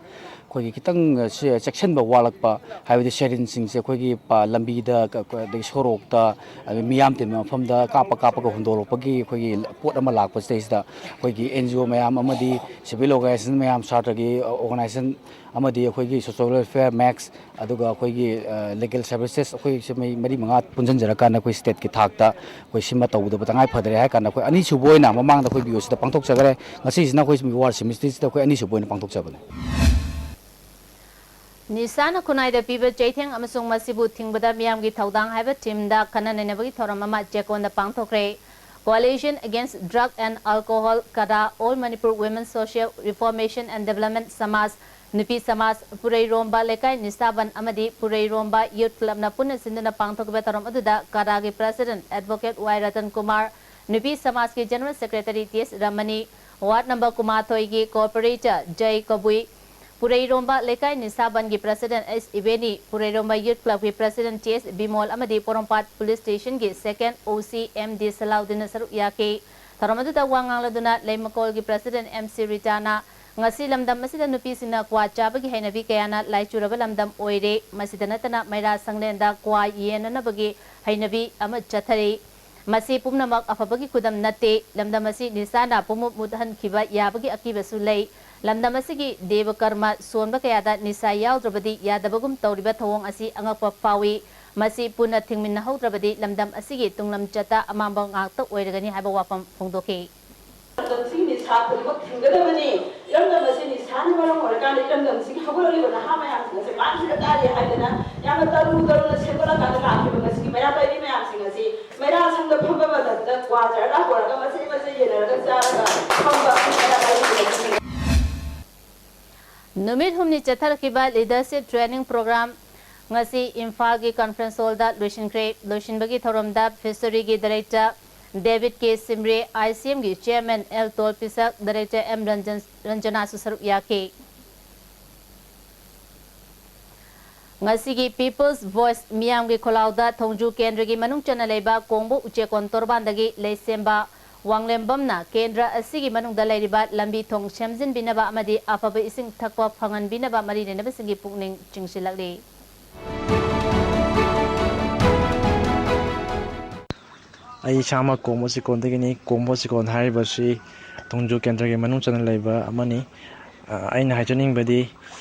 ꯑꯩꯈꯣꯏꯒꯤ ꯈꯤꯇꯪ ꯁꯦ-, ꯆꯦꯛꯁꯤꯟꯕ ꯋꯥꯠꯂꯛꯄ, ꯍꯥꯏꯕꯗꯤ ꯁꯦꯔꯤꯟꯁꯤꯡꯁꯦ ꯑꯩꯈꯣꯏꯒꯤ ꯄ-, ꯂꯝꯕꯤꯗ ꯀ-, ꯀ-, ꯑꯗꯒꯤ ꯁꯣꯔꯣꯛꯇ, ꯑꯗꯒꯤ ꯃꯤꯌꯥꯝ ꯇꯤꯟꯕ ꯃꯐꯝꯗ ꯀꯥꯞꯄ ꯀꯥꯞꯄꯒ ꯍꯨꯟꯗꯣꯔꯛꯄꯒꯤ ꯑꯩꯈꯣꯏꯒꯤ ꯄꯣꯠ ꯑꯃ ꯂꯥꯛꯄꯁꯤꯗꯩꯁꯤꯗ ꯑꯩꯈꯣꯏꯒꯤ ꯑꯦꯟ ꯖꯤ ꯑꯣ ꯃꯌꯥꯝ ꯑꯃꯗꯤ ꯁꯤꯚꯤꯜ ꯑꯣꯔꯒꯅꯥꯏꯖꯦꯁꯟ ꯃꯌꯥꯝ, ꯁꯥꯇ꯭ꯔꯒꯤ ꯑꯣꯔꯒꯅꯥꯏꯖꯦꯁꯟ ꯑꯃꯗꯤ ꯑꯩꯈꯣꯏꯒꯤ ꯁꯣꯁꯤꯌꯦꯜ ꯋꯦꯜꯐꯤꯌꯔ, ꯃꯦꯛꯁ, ꯑꯗꯨꯒ ꯑꯩꯈꯣꯏꯒꯤ, ꯑ, ꯂꯤꯒꯦꯜ ꯁꯔꯚꯤꯁꯦꯁ, ꯑꯩꯈꯣꯏ ꯁꯤ ꯃꯩ-, ꯃꯔꯤ ꯃꯉꯥ ꯄꯨꯟꯁꯤꯟꯖꯔꯀꯥꯟꯗ ꯑꯩꯈꯣꯏ ꯁ꯭ꯇꯦꯠꯀꯤ ꯊꯥꯛꯇ ꯑꯩꯈꯣꯏ ꯁꯤꯃ ꯇꯧꯗꯕ ꯇꯉꯥꯏ ꯐꯗ꯭ꯔꯦ ꯍꯥꯏ ꯀꯥꯟꯗ ꯑꯩꯈꯣꯏ ꯑꯅꯤꯁꯨꯕ ꯑꯣꯏꯅ ꯃꯃꯥꯡꯗ ꯑꯩꯈꯣꯏ ꯕꯤ ꯑꯣ ꯁꯤꯗ ꯄꯥꯡꯊꯣꯛꯆꯈ꯭ꯔꯦ꯫ ꯉꯁꯤꯁꯤꯅ ꯑꯩꯈꯣꯏ ꯋꯥꯔ ꯁꯤꯃꯤꯁꯇ꯭ꯔꯤꯁꯤꯗ ꯑꯩꯈꯣꯏ ꯑꯅꯤꯁꯨꯕ ꯑꯣꯏꯅ ꯄꯥꯡꯊꯣꯛꯆꯕꯅꯦ꯫ ꯅꯤꯁꯥꯅ ꯈꯨꯟꯅꯥꯏꯗ ꯄꯤꯕ ꯆꯩꯊꯦꯡ ꯑꯃꯁꯨꯡ ꯃꯁꯤꯕꯨ ꯊꯤꯡꯕꯗ ꯃꯤꯌꯥꯝꯒꯤ ꯊꯧꯗꯥꯡ ꯍꯥꯏꯕ ꯊꯤꯝꯗ ꯈꯟꯅ ꯅꯩꯅꯕꯒꯤ ꯊꯧꯔꯝ ꯑꯃ ꯆꯦꯛꯀꯣꯟꯗ ꯄꯥꯡꯊꯣꯛꯈ꯭ꯔꯦ꯫ Coalition Against Drug and Alcohol, ꯀꯗꯥ, All Manipur Women Social Reformation and Development ꯁꯃꯥꯖ, ꯅꯨꯄꯤ ꯁꯃꯥꯖ, ꯄꯨꯔꯩꯔꯣꯝꯕ ꯂꯩꯀꯥꯏ ꯅꯤꯁꯥ ꯕꯟ ꯑꯃꯗꯤ ꯄꯨꯔꯩꯔꯣꯝꯕ ꯌꯨꯠ ꯀ꯭ꯂꯕꯅ ꯄꯨꯟꯅ ꯁꯤꯟꯗꯨꯅ ꯄꯥꯡꯊꯣꯛꯈꯤꯕ ꯊꯧꯔꯝ ꯑꯗꯨꯗ ꯀꯗꯥꯒꯤ ꯄ꯭ꯔꯁꯤꯗꯦꯟꯠ ꯑꯦꯗꯚꯣꯀꯦꯠ ꯋꯥꯏ ꯔꯇꯟ ꯀꯨꯃꯥꯔ, ꯅꯨꯄꯤ ꯁꯃꯥꯖꯀꯤ ꯖꯦꯅꯔꯦꯜ ꯁꯦꯀ꯭ꯔꯦꯇꯔꯤ ꯇꯤ ꯑꯦꯁ ꯔꯃꯅꯤ, ꯋꯥꯔꯗ ꯅꯝꯕꯔ ꯀꯨꯟꯃꯥꯊꯣꯏꯒꯤ ꯀꯣꯑꯣꯄꯔꯦꯇꯔ ꯖꯩ ꯀꯕꯨꯏ, ꯄꯨꯔꯩꯔꯣꯝꯕ ꯂꯩꯀꯥꯏ ꯅꯤꯁꯥ ꯕꯟꯒꯤ ꯄ꯭ꯔꯁꯤꯗꯦꯟꯠ ꯑꯩꯆ ꯏꯕꯦꯅꯤ, ꯄꯨꯔꯩꯔꯣꯝꯕ ꯌꯨꯠ ꯀ꯭ꯂꯕꯀꯤ ꯄ꯭ꯔꯁꯤꯗꯦꯟꯠ ꯇꯤ ꯑꯦꯁ ꯕꯤꯃꯣꯜ ꯑꯃꯗꯤ ꯄꯣꯔꯣꯝꯄꯥꯠ ꯄꯨꯂꯤꯁ ꯁ꯭ꯇꯦꯁꯟꯒꯤ ꯁꯦꯀꯦꯟꯗ ꯑꯣ ꯁꯤ ꯑꯦꯝ ꯗꯤ ꯁꯂꯥꯎꯗꯤꯟꯅ ꯁꯔꯨꯛ ꯌꯥꯈꯤ꯫ ꯊꯧꯔꯝ ꯑꯗꯨꯗ ꯋꯥ ꯉꯥꯡꯂꯗꯨꯅ ꯂꯩꯃꯀꯣꯜꯒꯤ ꯄ꯭ꯔꯁꯤꯗꯦꯟꯠ ꯑꯦꯝ ꯁꯤ ꯔꯤꯇꯥꯅ ꯉꯁꯤ ꯂꯝꯗꯝ ꯑꯁꯤꯗ ꯅꯨꯄꯤꯁꯤꯡꯅ ꯀ꯭ꯋꯥ ꯆꯥꯕꯒꯤ ꯍꯩꯅꯕꯤ ꯀꯌꯥꯅ ꯂꯥꯏꯆꯨꯔꯕ ꯂꯝꯗꯝ ꯑꯣꯏꯔꯦ꯫ ꯃꯁꯤꯗ ꯅꯠꯇꯅ ꯃꯩꯔꯥ ꯁꯪꯂꯦꯟꯗ ꯀ꯭ꯋꯥ ꯌꯦꯟꯅꯅꯕꯒꯤ ꯍꯩꯅꯕꯤ ꯑꯃ ꯆꯠꯊꯔꯤ꯫ ꯃꯁꯤ ꯄꯨꯝꯅꯃꯛ ꯑꯐꯕꯒꯤ ꯈꯨꯗꯝ ꯅꯠꯇꯦ꯫ ꯂꯝꯗꯝ ꯑꯁꯤ ꯅꯤꯁꯥꯅ ꯄꯨꯝꯃꯨꯠ ꯃꯨꯠꯍꯟꯈꯤꯕ ꯌꯥꯕꯒꯤ ꯑꯀꯤꯕꯁꯨ ꯂꯩ꯫ ꯂꯝꯗꯝ ꯑꯁꯤꯒꯤ ꯗꯦꯕ ꯀꯔꯃ ꯁꯣꯟꯕ ꯀꯌꯥꯗ ꯅꯤꯁꯥ ꯌꯥꯎꯗ꯭ꯔꯕꯗꯤ ꯌꯥꯗꯕꯒꯨꯝ ꯇꯧꯔꯤꯕ ꯊꯧꯑꯣꯡ ꯑꯁꯤ ꯑꯉꯛꯄ ꯐꯥꯎꯏ꯫ ꯃꯁꯤ ꯄꯨꯟꯅ ꯊꯤꯡꯃꯤꯟꯅꯍꯧꯗ꯭ꯔꯕꯗꯤ ꯂꯝꯗꯝ ꯑꯁꯤꯒꯤ ꯇꯨꯡꯂꯝꯆꯠꯇ ꯑꯃꯥꯡꯕ ꯉꯥꯛꯇ ꯑꯣꯏꯔꯒꯅꯤ ꯍꯥꯏꯕ ꯋꯥꯐꯝ ꯐꯣꯡꯗꯣꯛꯈꯤ꯫ ꯂꯝꯗꯝꯁꯤꯒꯤ ꯅꯤꯁꯥ ꯄꯨꯝꯅꯃꯛ ꯊꯤꯡꯒꯗꯕꯅꯤ꯫ ꯏꯔꯝꯗꯝ ꯑꯁꯤ ꯅꯤꯁꯥꯅ ꯃꯔꯝ ꯑꯣꯏꯔꯀꯥꯟꯗ ꯏꯔꯝꯗꯝꯁꯤꯒꯤ ꯍꯧꯒꯠꯂꯛꯂꯤꯕ ꯅꯍꯥ ꯃꯌꯥꯝꯁꯤꯡ ꯑꯁꯤ ꯃꯥꯡꯈꯤꯕ ꯇꯥꯔꯦ ꯍꯥꯏꯗꯅ ꯌꯥꯝꯅ ꯇꯔꯨ ꯇꯔꯨꯅ ꯁꯦꯝꯒꯠꯂꯀꯥꯟꯗ ꯂꯥꯛꯈꯤꯕ ꯉꯁꯤꯒꯤ ꯃꯩꯔꯥ ꯄꯥꯏꯕꯤ ꯃꯌꯥꯝꯁꯤꯡ ꯑꯁꯤ ꯃꯩꯔꯥ ꯁꯪꯗ ꯐꯝꯕ ꯃꯇꯝꯗ ꯀ꯭ꯋꯥ ꯆꯔꯥ ꯄꯨꯔꯒ ꯃꯆꯦꯠ ꯃꯆꯦꯠ ꯌꯦꯟꯅꯔꯒ ꯆꯥꯔꯒ ꯐꯝꯕ ꯃꯩꯔꯥ ꯄꯥꯏꯕꯤ ꯃꯌꯥꯝꯁꯤꯡ꯫ ꯅꯨꯃꯤꯠ ꯍꯨꯝꯅꯤ ꯆꯠꯊꯔꯛꯈꯤꯕ ꯂꯤꯗꯔꯁꯤꯞ ꯇ꯭ꯔꯦꯅꯤꯡ ꯄ꯭ꯔꯣꯒ꯭ꯔꯥꯝ ꯉꯁꯤ ꯏꯝꯐꯥꯜꯒꯤ ꯀꯟꯐ꯭ꯔꯦꯟꯁ ꯍꯣꯜꯗ ꯂꯣꯏꯁꯤꯟꯈ꯭ꯔꯦ꯫ ꯂꯣꯏꯁꯤꯟꯕꯒꯤ ꯊꯧꯔꯝꯗ ꯐꯤꯁꯔꯤꯒꯤ director debit K ꯁꯤꯝꯔꯦ, I C ꯑꯦꯝꯒꯤ chairman L Tolpishak, director M Ranjan, ꯔꯟꯖꯅꯥꯁꯨ ꯁꯔꯨꯛ ꯌꯥꯈꯤ꯫ ꯉꯁꯤꯒꯤ People's Voice ꯃꯤꯌꯥꯝꯒꯤ ꯈꯣꯜꯂꯥꯎꯗ ꯊꯣꯡꯖꯨ ꯀꯦꯟꯗ꯭ꯔꯒꯤ ꯃꯅꯨꯡ ꯆꯟꯅ ꯂꯩꯕ ꯀꯣꯡꯕ ꯎꯆꯦꯛꯀꯣꯟ ꯇꯣꯔꯕꯥꯟꯗꯒꯤ ꯂꯩꯁꯦꯝꯕ ꯋꯥꯡꯂꯦꯝꯕꯝꯅ ꯀꯦꯟꯗ꯭ꯔ ꯑꯁꯤꯒꯤ ꯃꯅꯨꯡꯗ ꯂꯩꯔꯤꯕ ꯂꯝꯕꯤ ꯊꯣꯡ ꯁꯦꯝꯖꯤꯟꯕꯤꯅꯕ ꯑꯃꯗꯤ ꯑꯐꯕ ꯏꯁꯤꯡ ꯊꯛꯄ ꯐꯪꯍꯟꯕꯤꯅꯕ ꯃꯔꯤ ꯂꯩꯅꯕꯁꯤꯡꯒꯤ ꯄꯨꯛꯅꯤꯡ ꯆꯤꯡꯁꯤꯜꯂꯛꯂꯤ꯫ ꯑꯩ ꯏꯁꯥꯃꯛ ꯀꯣꯡꯕ ꯆꯤꯀꯣꯟꯗꯒꯤꯅꯤ꯫ ꯀꯣꯡꯕ ꯆꯤꯀꯣꯟ ꯍꯥꯏꯔꯤꯕꯁꯤ ꯊꯣꯡꯖꯨ ꯀꯦꯟꯗ꯭ꯔꯒꯤ ꯃꯅꯨꯡ ꯆꯟꯅ ꯂꯩꯕ ꯑꯃꯅꯤ꯫ ꯑ, ꯑꯩꯅ ꯍꯥꯏꯖꯅꯤꯡꯕꯗꯤ,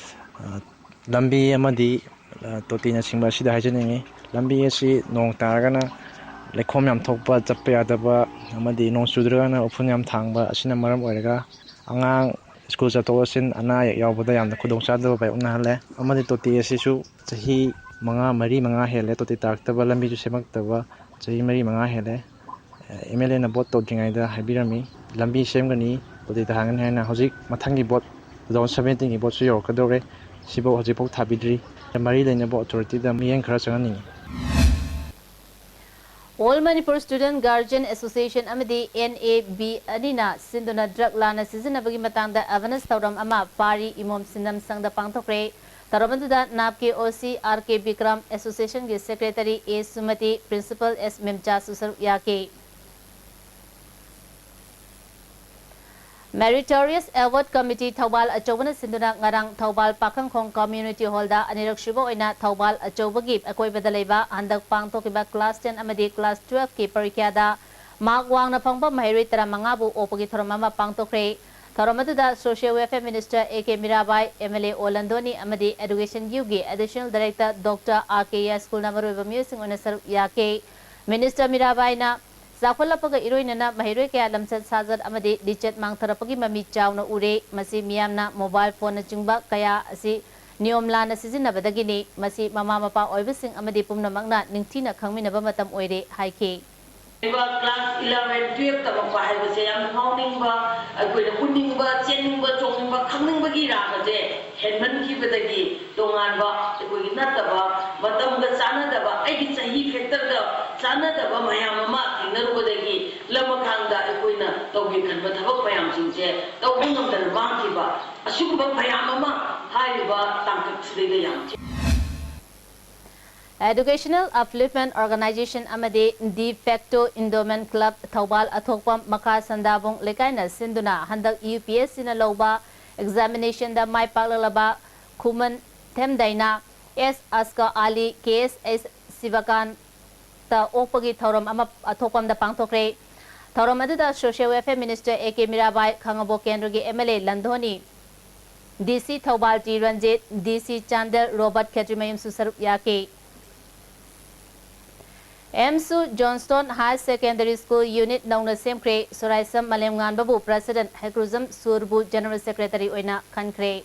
ꯑ, ꯂꯝꯕꯤ ꯑꯃꯗꯤ, ꯑ, ꯇꯣꯇꯤꯅꯆꯤꯡꯕ ꯑꯁꯤꯗ ꯍꯥꯏꯖꯅꯤꯡꯉꯤ꯫ ꯂꯝꯕꯤ ꯑꯁꯤ ꯅꯣꯡ ꯇꯥꯔꯒꯅ ꯂꯩꯈꯣꯝ ꯌꯥꯝ ꯊꯣꯛꯄ, ꯆꯠꯄ ꯌꯥꯗꯕ, ꯑꯃꯗꯤ ꯅꯣꯡ ꯆꯨꯗ꯭ꯔꯒꯅ ꯎꯐꯨꯟ ꯌꯥꯝ ꯊꯥꯡꯕ ꯑꯁꯤꯅ ꯃꯔꯝ ꯑꯣꯏꯔꯒ ꯑꯉꯥꯡ ꯁ꯭ꯀꯨꯜ ꯆꯠꯊꯣꯛ ꯆꯠꯁꯤꯟ, ꯑꯅꯥ ꯑꯌꯦꯛ ꯌꯥꯎꯕꯗ ꯌꯥꯝꯅ ꯈꯨꯗꯣꯡꯆꯥꯗꯕ ꯃꯥꯌꯣꯛꯅꯍꯜꯂꯦ꯫ ꯑꯃꯗꯤ ꯇꯣꯇꯤ ꯑꯁꯤꯁꯨ ꯆꯍꯤ ꯃꯉꯥ, ꯃꯔꯤ ꯃꯉꯥ ꯍꯦꯜꯂꯦ ꯇꯣꯇꯤ ꯇꯥꯔꯛꯇꯕ, ꯂꯝꯕꯤꯁꯨ ꯁꯦꯝꯃꯛꯇꯕ ꯆꯍꯤ ꯃꯔꯤ ꯃꯉꯥ ꯍꯦꯜꯂꯦ꯫ ꯑꯦꯝ ꯑꯦꯜ ꯑꯦꯅ ꯚꯣꯠ ꯇꯧꯗ꯭ꯔꯤꯉꯩꯗ ꯍꯥꯏꯕꯤꯔꯝꯃꯤ, ꯂꯝꯕꯤ ꯁꯦꯝꯒꯅꯤ, ꯇꯣꯇꯤ ꯇꯥꯍꯟꯒꯅꯤ ꯍꯥꯏꯅ꯫ ꯍꯧꯖꯤꯛ ꯃꯊꯪꯒꯤ ꯚꯣꯠ, ꯇꯨ ꯊꯥꯎꯖꯟ ꯁꯚꯦꯟꯇꯤꯟꯒꯤ ꯚꯣꯠꯁꯨ ꯌꯧꯔꯛꯀꯗꯧꯔꯦ, ꯁꯤꯐꯥꯎ ꯍꯧꯖꯤꯛꯐꯥꯎ ꯊꯥꯕꯤꯗ꯭ꯔꯤ꯫ ꯃꯔꯤ ꯂꯩꯅꯕ ꯑꯣꯊꯣꯔꯤꯇꯤꯗ ꯃꯤꯠꯌꯦꯡ ꯈꯔ ꯆꯪꯍꯟꯅꯤꯡꯉꯤ꯫ All Manipur Student Guardian Association ꯑꯃꯗꯤ N A B ꯑꯅꯤꯅ ꯁꯤꯟꯗꯨꯅ ꯗ꯭ꯔꯒ ꯂꯥꯟꯅ ꯁꯤꯖꯤꯟꯅꯕꯒꯤ ꯃꯇꯥꯡꯗ ꯑꯦꯋꯦꯔꯅꯦꯁ ꯊꯧꯔꯝ ꯑꯃ ꯄꯥꯔꯤ ꯏꯃꯣꯝ ꯁꯤꯟꯅꯝ ꯁꯪꯗ ꯄꯥꯡꯊꯣꯛꯈ꯭ꯔꯦ꯫ ꯊꯧꯔꯝ ꯑꯗꯨꯗ ꯅꯥꯞꯀꯤ ꯑꯣ ꯁꯤ ꯑꯥꯔ ꯀꯦ ꯕꯤꯀ꯭ꯔꯝ, ꯑꯦꯁꯣꯁꯤꯌꯦꯁꯟꯒꯤ ꯁꯦꯀ꯭ꯔꯦꯇꯔꯤ ꯑꯦ ꯁꯨꯃꯇꯤ, ꯄ꯭ꯔꯤꯟꯁꯤꯄꯜ ꯑꯦꯁ ꯃꯦꯝꯆꯥꯁꯨ ꯁꯔꯨꯛ ꯌꯥꯈꯤ꯫ Meritorious Award Committee ꯊꯧꯕꯥꯜ ꯑꯆꯧꯕꯅ ꯁꯤꯟꯗꯨꯅ ꯉꯔꯥꯡ ꯊꯧꯕꯥꯜ ꯄꯥꯈꯪꯈꯣꯡ ꯀꯝꯃ꯭ꯌꯨꯅꯤꯇꯤ ꯍꯣꯜꯗ ꯑꯅꯤꯔꯛ ꯁꯨꯕ ꯑꯣꯏꯅ ꯊꯧꯕꯥꯜ ꯑꯆꯧꯕꯒꯤ ꯑꯀꯣꯏꯕꯗ ꯂꯩꯕ ꯍꯟꯗꯛ ꯄꯥꯡꯊꯣꯛꯈꯤꯕ ꯀ꯭ꯂꯥꯁ ꯇꯦꯟ ꯑꯃꯗꯤ ꯀ꯭ꯂꯥꯁ ꯇꯨꯋꯦꯜꯐꯀꯤ ꯄꯔꯤꯈ꯭ꯌꯥꯗ ꯃꯥꯔꯛ ꯋꯥꯡꯅ ꯐꯪꯕ ꯃꯍꯩꯔꯣꯏ ꯇꯔꯥꯃꯉꯥꯕꯨ ꯑꯣꯛꯄꯒꯤ ꯊꯧꯔꯝ ꯑꯃ ꯄꯥꯡꯊꯣꯛꯈ꯭ꯔꯦ꯫ ꯊꯧꯔꯝ ꯑꯗꯨꯗ social welfare minister A K Mirabai, M L ꯑꯦ ꯑꯣ ꯂꯟꯗꯣꯅꯤ ꯑꯃꯗꯤ ꯑꯦꯗꯨꯀꯦꯁꯟ ꯌꯨꯒꯤ ꯑꯦꯗꯤꯁꯅꯦꯜ ꯗꯥꯏꯔꯦꯛꯇꯔ ꯗꯣꯛꯇꯔ ꯑꯥꯔ ꯀꯦ ꯌꯥꯏꯁ꯭ꯀꯨꯜꯅ ꯃꯔꯨꯑꯣꯏꯕ ꯃꯤꯑꯣꯏꯁꯤꯡ ꯑꯣꯏꯅ ꯁꯔꯨꯛ ꯌꯥꯈꯤ꯫ ꯃꯤꯅꯤꯁꯇꯔ ꯃꯤꯔꯥꯕꯥꯏꯅ ꯆꯥꯎꯈꯠꯂꯛꯄꯒ ꯏꯔꯣꯏꯅꯅ ꯃꯍꯩꯔꯣꯏ ꯀꯌꯥ ꯂꯝꯆꯠ ꯁꯥꯖꯠ ꯑꯃꯗꯤ ꯂꯤꯆꯠ ꯃꯥꯡꯊꯔꯛꯄꯒꯤ ꯃꯃꯤ ꯆꯥꯎꯅ ꯎꯔꯦ꯫ ꯃꯁꯤ ꯃꯤꯌꯥꯝꯅ ꯃꯣꯕꯥꯏꯜ ꯐꯣꯟꯅꯆꯤꯡꯕ ꯀꯌꯥ ꯑꯁꯤ ꯅꯤꯌꯣꯝ ꯂꯥꯟꯅ ꯁꯤꯖꯤꯟꯅꯕꯗꯒꯤꯅꯤ꯫ ꯃꯁꯤ ꯃꯃꯥ ꯃꯄꯥ ꯑꯣꯏꯕꯁꯤꯡ ꯑꯃꯗꯤ ꯄꯨꯝꯅꯃꯛꯅ ꯅꯤꯡꯊꯤꯅ ꯈꯪꯃꯤꯟꯅꯕ ꯃꯇꯝ ꯑꯣꯏꯔꯦ ꯍꯥꯏꯈꯤ꯫ ꯀ꯭ꯂꯥꯁ ꯏꯂꯚꯦꯟ, ꯇꯨꯋꯦꯜꯐ ꯇꯝꯃꯛꯄ ꯍꯥꯏꯕꯁꯦ ꯌꯥꯝꯅ ꯉꯥꯎꯅꯤꯡꯕ, ꯑꯩꯈꯣꯏꯅ ꯎꯅꯤꯡꯕ, ꯆꯦꯟꯅꯤꯡꯕ, ꯆꯣꯡꯅꯤꯡꯕ, ꯈꯪꯅꯤꯡꯕꯒꯤ ꯔꯥꯒꯁꯦ ꯍꯦꯟꯃꯟꯈꯤꯕꯗꯒꯤ ꯇꯣꯉꯥꯟꯕ ꯑꯩꯈꯣꯏꯒꯤ ꯅꯠꯇꯕ, ꯃꯇꯝꯒ ꯆꯥꯟꯅꯗꯕ, ꯑꯩꯒꯤ ꯆꯍꯤ ꯐꯦꯛꯇꯔꯒ ꯆꯥꯟꯅꯗꯕ ꯃꯌꯥꯝ ꯑꯃ ꯊꯦꯡꯅꯔꯨꯕꯗꯒꯤ ꯂꯃꯈꯥꯡꯗ ꯑꯩꯈꯣꯏꯅ ꯇꯧꯒꯦ ꯈꯟꯕ ꯊꯕꯛ ꯃꯌꯥꯝꯁꯤꯡꯁꯦ ꯇꯧꯕ ꯉꯝꯗꯅ ꯃꯥꯡꯈꯤꯕ, ꯑꯁꯤꯒꯨꯝꯕ ꯃꯌꯥꯝ ꯑꯃ ꯍꯥꯏꯔꯤꯕ ꯇꯥꯡꯀꯛꯁꯤꯗꯩꯗ ꯌꯥꯝ ꯊꯦꯡꯅꯩ꯫ Educational Upliftment Organization ꯑꯃꯗꯤ De Facto Endowment Club Thoubal ꯑꯊꯣꯛꯄꯝ ꯃꯈꯥ ꯁꯟꯗꯥꯕꯨꯡ ꯂꯩꯀꯥꯏꯅ ꯁꯤꯟꯗꯨꯅ ꯍꯟꯗꯛ UPSCꯅ ꯂꯧꯕ examinationꯗ ꯃꯥꯏ ꯄꯥꯛꯂꯛꯂꯕ ꯈꯨꯃꯟ ꯊꯦꯝꯗꯥꯏꯅ S ꯑꯁꯀ ꯑꯂꯤ, KSH ꯁꯤꯕꯀꯥꯟꯇ ꯑꯣꯛꯄꯒꯤ ꯊꯧꯔꯝ ꯑꯃ ꯑꯊꯣꯛꯄꯝꯗ ꯄꯥꯡꯊꯣꯛꯈ꯭ꯔꯦ꯫ ꯊꯧꯔꯝ ꯑꯗꯨꯗ Social Welfare Minister A K Mirabai, Khangabok ꯀꯦꯟꯗ꯭ꯔꯒꯤ MLA Londoni, DC Thoubal T Ranjit, DC Chandel Robert ꯈꯦꯇ꯭ꯔꯤꯃꯌꯨꯝꯁꯨ ꯁꯔꯨꯛ ꯌꯥꯈꯤ꯫ ꯑꯦꯝꯁꯨ Johnston Higher Secondary School unit ꯅꯧꯅ ꯁꯦꯝꯈ꯭ꯔꯦ꯫ ꯁꯣꯔꯥꯏꯁꯝ ꯃꯥꯂꯦꯝꯉꯥꯟꯕꯕꯨ President, ꯍꯩꯀ꯭ꯔꯨꯖꯝ ꯁꯨꯔꯕꯨ General Secretary ꯑꯣꯏꯅ ꯈꯟꯈ꯭ꯔꯦ꯫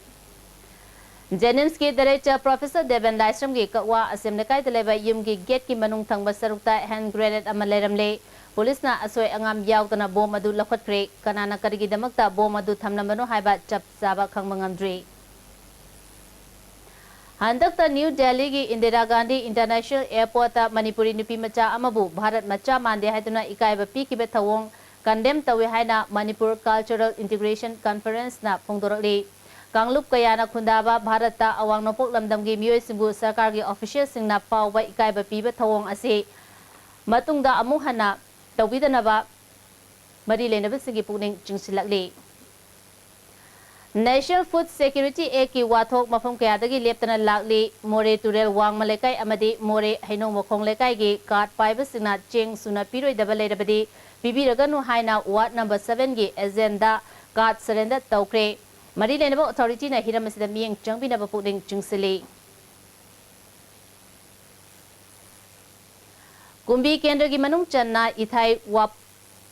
JNIMSꯀꯤ Director Professor ꯗꯦꯕꯦꯟ ꯂꯥꯏꯁ꯭ꯔꯝꯒꯤ ꯀꯛꯋꯥ ꯑꯁꯦꯝ ꯂꯩꯀꯥꯏꯗ ꯂꯩꯕ ꯌꯨꯝꯒꯤ gateꯀꯤ ꯃꯅꯨꯡ ꯊꯪꯕ ꯁꯔꯨꯛꯇ hand grenade ꯑꯃ ꯂꯩꯔꯝꯂꯦ꯫ ꯄꯨꯂꯤꯁꯅ ꯑꯁꯣꯏ ꯑꯉꯥꯝ ꯌꯥꯎꯗꯅ bomb ꯑꯗꯨ ꯂꯧꯈꯠꯈ꯭ꯔꯦ꯫ ꯀꯅꯥꯅ ꯀꯔꯤꯒꯤꯗꯃꯛꯇ bomb ꯑꯗꯨ ꯊꯝꯂꯝꯕꯅꯣ ꯍꯥꯏꯕ ꯆꯞ ꯆꯥꯕ ꯈꯪꯕ ꯉꯝꯗ꯭ꯔꯤ꯫ ꯍꯟꯗꯛꯇ ꯅ꯭ꯌꯨ ꯗꯦꯜꯂꯤꯒꯤ ꯏꯟꯗꯤꯔꯥ ꯒꯥꯟꯙꯤ International Airportꯇ ꯃꯅꯤꯄꯨꯔꯤ ꯅꯨꯄꯤ ꯃꯆꯥ ꯑꯃꯕꯨ ꯚꯥꯔꯠ ꯃꯆꯥ ꯃꯥꯟꯗꯦ ꯍꯥꯏꯗꯨꯅ ꯏꯀꯥꯏꯕ ꯄꯤꯈꯤꯕ ꯊꯧꯑꯣꯡ condemn ꯇꯧꯏ ꯍꯥꯏꯅ ꯃꯅꯤꯄꯨꯔ Cultural Integration Conferenceꯅ ꯐꯣꯡꯗꯣꯔꯛꯂꯤ꯫ ꯀꯥꯡꯂꯨꯞ ꯀꯌꯥꯅ ꯈꯨꯟꯗꯥꯕ ꯚꯥꯔꯠꯇ ꯑꯋꯥꯡ ꯅꯣꯡꯄꯣꯛ ꯂꯝꯗꯝꯒꯤ ꯃꯤꯑꯣꯏꯁꯤꯡꯕꯨ ꯁꯔꯀꯥꯔꯒꯤ officialꯁꯤꯡꯅ ꯐꯥꯎꯕ ꯏꯀꯥꯏꯕ ꯄꯤꯕ ꯊꯧꯑꯣꯡ ꯑꯁꯤ ꯃꯇꯨꯡꯗ ꯑꯃꯨꯛ ꯍꯟꯅ ꯇꯧꯕꯤꯗꯅꯕ ꯃꯔꯤ ꯂꯩꯅꯕꯁꯤꯡꯒꯤ ꯄꯨꯛꯅꯤꯡ ꯆꯤꯡꯁꯤꯜꯂꯛꯂꯤ꯫ National Food Security Actꯀꯤ ꯋꯥꯊꯣꯛ ꯃꯐꯝ ꯀꯌꯥꯗꯒꯤ ꯂꯦꯞꯇꯅ ꯂꯥꯛꯂꯤ꯫ ꯃꯣꯔꯦ ꯇꯨꯔꯦꯜ ꯋꯥꯡꯃ ꯂꯩꯀꯥꯏ ꯑꯃꯗꯤ ꯃꯣꯔꯦ ꯍꯩꯅꯧ ꯃꯈꯣꯡ ꯂꯩꯀꯥꯏꯒꯤ card ꯄꯥꯏꯕꯁꯤꯡꯅ ꯆꯦꯡ ꯁꯨꯅ ꯄꯤꯔꯣꯏꯗꯕ ꯂꯩꯔꯕꯗꯤ ꯄꯤꯕꯤꯔꯒꯅꯨ ꯍꯥꯏꯅ ward number sevenꯒꯤ agentꯗ card surrender ꯇꯧꯈ꯭ꯔꯦ꯫ ꯃꯔꯤ ꯂꯩꯅꯕ authorityꯅ ꯍꯤꯔꯝ ꯑꯁꯤꯗ ꯃꯤꯠꯌꯦꯡ ꯆꯪꯕꯤꯅꯕ ꯄꯨꯛꯅꯤꯡ ꯆꯤꯡꯁꯤꯜꯂꯤ꯫ ꯀꯨꯝꯕꯤ ꯀꯦꯟꯗ꯭ꯔꯒꯤ ꯃꯅꯨꯡ ꯆꯟꯅ ꯏꯊꯥꯏ ꯋꯥꯞ-,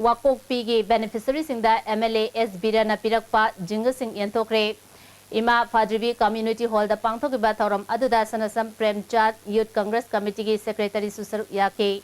ꯋꯥꯀꯣꯛꯄꯤꯒꯤ beneficiaryꯁꯤꯡꯗ MLA S ꯕꯤꯔꯦꯟꯅ ꯄꯤꯔꯛꯄ ꯖꯤꯡꯒꯁꯤꯡ ꯌꯦꯟꯊꯣꯛꯈ꯭ꯔꯦ꯫ ꯏꯃꯥ ꯐꯥꯗ꯭ꯔꯤꯕꯤ Community Hallꯗ ꯄꯥꯡꯊꯣꯛꯈꯤꯕ ꯊꯧꯔꯝ ꯑꯗꯨꯗ ꯁꯅꯁꯝ ꯄ꯭ꯔꯦꯝꯆꯥꯟꯗ Youth Congress Committeeꯒꯤ secretaryꯁꯨ ꯁꯔꯨꯛ ꯌꯥꯈꯤ꯫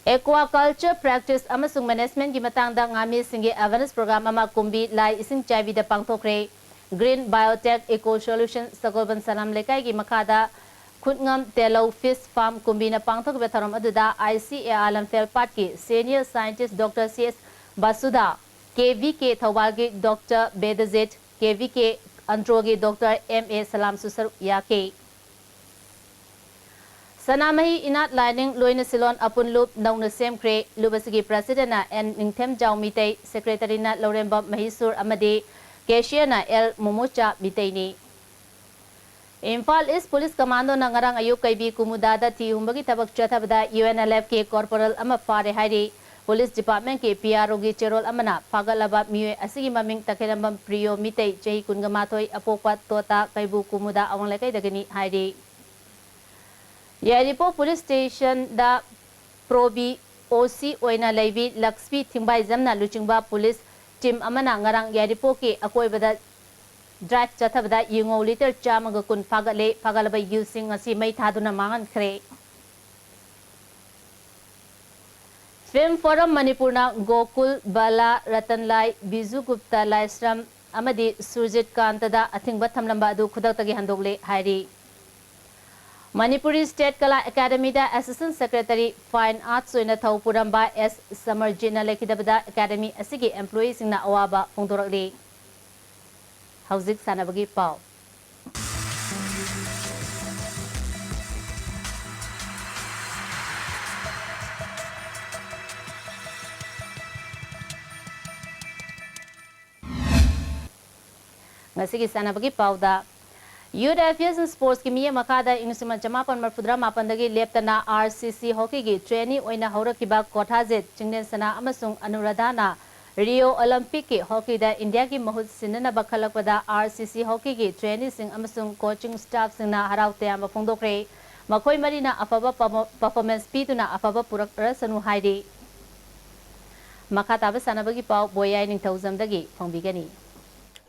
Aquaculture practice ꯑꯃꯁꯨꯡ managementꯀꯤ ꯃꯇꯥꯡꯗ ꯉꯥꯃꯤꯁꯤꯡꯒꯤ awareness program ꯑꯃ ꯀꯨꯝꯕꯤ ꯂꯥꯏ ꯏꯁꯤꯡ ꯆꯥꯏꯕꯤꯗ ꯄꯥꯡꯊꯣꯛꯈ꯭ꯔꯦ꯫ Green Biotech Eco Solution ꯁꯒꯣꯜꯕꯟ ꯁꯂꯥꯝ ꯂꯩꯀꯥꯏꯒꯤ ꯃꯈꯥꯗ ꯈꯨꯠꯉꯝ ꯇꯦꯂꯧ Fish Farm ꯀꯨꯝꯕꯤꯅ ꯄꯥꯡꯊꯣꯛꯈꯤꯕ ꯊꯧꯔꯝ ꯑꯗꯨꯗ ICAR ꯂꯝꯐꯦꯜ ꯄꯥꯠꯀꯤ senior scientist Doctor C S Basudha, KVK ꯊꯧꯕꯥꯜꯒꯤ Doctor ꯕꯦꯗꯖꯤꯠ, KVK ꯑꯟꯗ꯭ꯔꯣꯒꯤ ꯗꯣꯛꯇꯔ ꯑꯦꯝ ꯑꯦ ꯁꯂꯥꯝꯁꯨ ꯁꯔꯨꯛ ꯌꯥꯈꯤ꯫ ꯁꯅꯥꯃꯍꯤ ꯏꯅꯥꯠ ꯂꯥꯏꯅꯤꯡ ꯂꯣꯏꯅ ꯁꯤꯂꯣꯟ ꯑꯄꯨꯟ ꯂꯨꯞ ꯅꯧꯅ ꯁꯦꯝꯈ꯭ꯔꯦ꯫ ꯂꯨꯞ ꯑꯁꯤꯒꯤ ꯄ꯭ꯔꯁꯤꯗꯦꯟꯅ ꯑꯦꯟ ꯅꯤꯡꯊꯦꯝꯖꯥꯎ ꯃꯤꯇꯩ, ꯁꯦꯀ꯭ꯔꯦꯇꯔꯤꯅ ꯂꯧꯔꯦꯝꯕꯝ ꯃꯍꯤꯁꯨꯔ ꯑꯃꯗꯤ ꯀꯦꯁꯤꯌꯔꯅ ꯑꯦꯜ ꯃꯣꯃꯣꯆꯥ ꯃꯤꯇꯩꯅꯤ꯫ ꯏꯝꯐꯥꯜ ꯏꯁ ꯄꯨꯂꯤꯁ ꯀꯃꯥꯟꯗꯣꯅ ꯉꯔꯥꯡ ꯑꯌꯨꯛ ꯀꯩꯕꯤ ꯀꯨꯃꯨꯗꯥꯗ ꯊꯤ ꯍꯨꯝꯕꯒꯤ ꯊꯕꯛ ꯆꯠꯊꯕꯗ ꯌꯨ ꯑꯦꯟ ꯑꯦꯜ ꯑꯦꯐꯀꯤ ꯀꯣꯔꯄꯣꯔꯦꯜ ꯑꯃ ꯐꯥꯔꯦ ꯍꯥꯏꯔꯤ꯫ ꯄꯨꯂꯤꯁ ꯗꯤꯄꯥꯔꯠꯃꯦꯟꯠꯀꯤ ꯄꯤ ꯑꯥꯔ ꯑꯣꯒꯤ ꯆꯦꯔꯣꯜ ꯑꯃꯅ ꯐꯥꯒꯠꯂꯕ ꯃꯤꯑꯣꯏ ꯑꯁꯤꯒꯤ ꯃꯃꯤꯡ ꯇꯈꯦꯂꯝꯕꯝ ꯄ꯭ꯔꯤꯌꯣ ꯃꯤꯇꯩ, ꯆꯍꯤ ꯀꯨꯟꯒ ꯃꯥꯊꯣꯏ, ꯑꯄꯣꯛꯄ ꯇꯣꯇꯥ ꯀꯩꯕꯨ ꯀꯨꯃꯨꯗꯥ ꯑꯋꯥꯡ ꯂꯩꯀꯥꯏꯗꯒꯤꯅꯤ ꯍꯥꯏꯔꯤ꯫ ꯌꯥꯏꯔꯤꯄꯣꯛ ꯄꯨꯂꯤꯁ ꯁ꯭ꯇꯦꯁꯟꯗ ꯄ꯭ꯔꯣꯕꯤ ꯑꯣ ꯁꯤ ꯑꯣꯏꯅ ꯂꯩꯕꯤ ꯂꯛꯁꯃꯤ ꯊꯤꯡꯕꯥꯏꯖꯝꯅ ꯂꯨꯆꯤꯡꯕ ꯄꯨꯂꯤꯁ ꯇꯤꯝ ꯑꯃꯅ ꯉꯔꯥꯡ ꯌꯥꯏꯔꯤꯄꯣꯛꯀꯤ ꯑꯀꯣꯏꯕꯗ ꯗ꯭ꯔꯥꯏꯚ ꯆꯠꯊꯕꯗ ꯌꯨꯉꯧ ꯂꯤꯇꯔ ꯆꯥꯝꯃꯒ ꯀꯨꯟ ꯐꯥꯒꯠꯂꯦ꯫ ꯐꯥꯒꯠꯂꯕ ꯌꯨꯁꯤꯡ ꯑꯁꯤ ꯃꯩ ꯊꯥꯗꯨꯅ ꯃꯥꯡꯍꯟꯈ꯭ꯔꯦ꯫ ꯐꯤꯜꯝ ꯐꯣꯔꯝ ꯃꯅꯤꯄꯨꯔꯅ ꯒꯣꯀꯨꯜ, ꯕꯂꯥ, ꯔꯇꯟꯂꯥꯏ, ꯕꯤꯖꯨ ꯒꯨꯞꯇ, ꯂꯥꯏꯁ꯭ꯔꯝ ꯑꯃꯗꯤ ꯁꯨꯔꯖꯤꯠ ꯀꯥꯟꯇꯗ ꯑꯊꯤꯡꯕ ꯊꯝꯂꯝꯕ ꯑꯗꯨ ꯈꯨꯗꯛꯇꯒꯤ ꯍꯟꯗꯣꯛꯂꯦ ꯍꯥꯏꯔꯤ꯫ ꯃꯅꯤꯄꯨꯔꯤ ꯁ꯭ꯇꯦꯠ ꯀꯂꯥ ꯑꯦꯀꯥꯗꯃꯤꯗ ꯑꯦꯁꯤꯁꯇꯦꯟꯠ ꯁꯦꯀ꯭ꯔꯦꯇꯔꯤ ꯐꯥꯏꯟ ꯑꯥꯔꯠꯁ ꯑꯣꯏꯅ ꯊꯧ ꯄꯨꯔꯝꯕ ꯑꯦꯁ ꯁꯃꯔꯖꯤꯠꯅ ꯂꯩꯈꯤꯗꯕꯗ ꯑꯦꯀꯥꯗꯃꯤ ꯑꯁꯤꯒꯤ ꯑꯦꯝꯄ꯭ꯂꯣꯌꯤꯁꯤꯡꯅ ꯑꯋꯥꯕ ꯐꯣꯡꯗꯣꯔꯛꯂꯤ꯫ ꯍꯧꯖꯤꯛ ꯁꯥꯟꯅꯕꯒꯤ ꯄꯥꯎ꯫ ꯉꯁꯤꯒꯤ ꯁꯥꯟꯅꯕꯒꯤ ꯄꯥꯎꯗ, Youth Affairs and Sportsꯀꯤ ꯃꯤꯠꯌꯦꯡ ꯃꯈꯥꯗ ꯏꯪ ꯂꯤꯁꯤꯡ ꯑꯃ ꯆꯃꯥꯄꯟ ꯃꯔꯤꯐꯨꯇꯔꯥ ꯃꯥꯄꯟꯗꯒꯤ ꯂꯦꯞꯇꯅ ꯑꯥꯔ ꯁꯤ ꯁꯤ ꯍꯣꯀꯤꯒꯤ ꯇ꯭ꯔꯦꯅꯤ ꯑꯣꯏꯅ ꯍꯧꯔꯛꯈꯤꯕ ꯀꯣꯊꯥꯖꯤꯠ, ꯆꯤꯡꯂꯦꯟꯁꯅꯥ ꯑꯃꯁꯨꯡ ꯑꯅꯨꯔꯥꯙꯥꯅ ꯔꯤꯑꯣ ꯑꯣꯂꯤꯝꯄꯤꯛꯀꯤ ꯍꯣꯀꯤꯗ ꯏꯟꯗꯤꯌꯥꯒꯤ ꯃꯍꯨꯠ ꯁꯤꯟꯅꯅꯕ ꯈꯜꯂꯛꯄꯗ ꯑꯥꯔ ꯁꯤ ꯁꯤ ꯍꯣꯀꯤꯒꯤ ꯇ꯭ꯔꯦꯅꯤꯁꯤꯡ ꯑꯃꯁꯨꯡ ꯀꯣꯆꯤꯡ ꯁ꯭ꯇꯥꯐꯁꯤꯡꯅ ꯍꯔꯥꯎ ꯇꯌꯥꯝꯕ ꯐꯣꯡꯗꯣꯛꯈ꯭ꯔꯦ꯫ ꯃꯈꯣꯏ ꯃꯔꯤꯅ ꯑꯐꯕ ꯄꯔꯐꯣ-, ꯄꯔꯐꯣꯔꯃꯦꯟꯁ ꯄꯤꯗꯨꯅ ꯑꯐꯕ ꯄꯨꯔꯛꯂꯁꯅꯨ ꯍꯥꯏꯔꯤ꯫ ꯃꯈꯥ ꯇꯥꯕ ꯁꯥꯟꯅꯕꯒꯤ ꯄꯥꯎ ꯕꯣꯌꯥꯏ ꯅꯤꯡꯊꯧꯖꯝꯗꯒꯤ ꯐꯣꯡꯕꯤꯒꯅꯤ꯫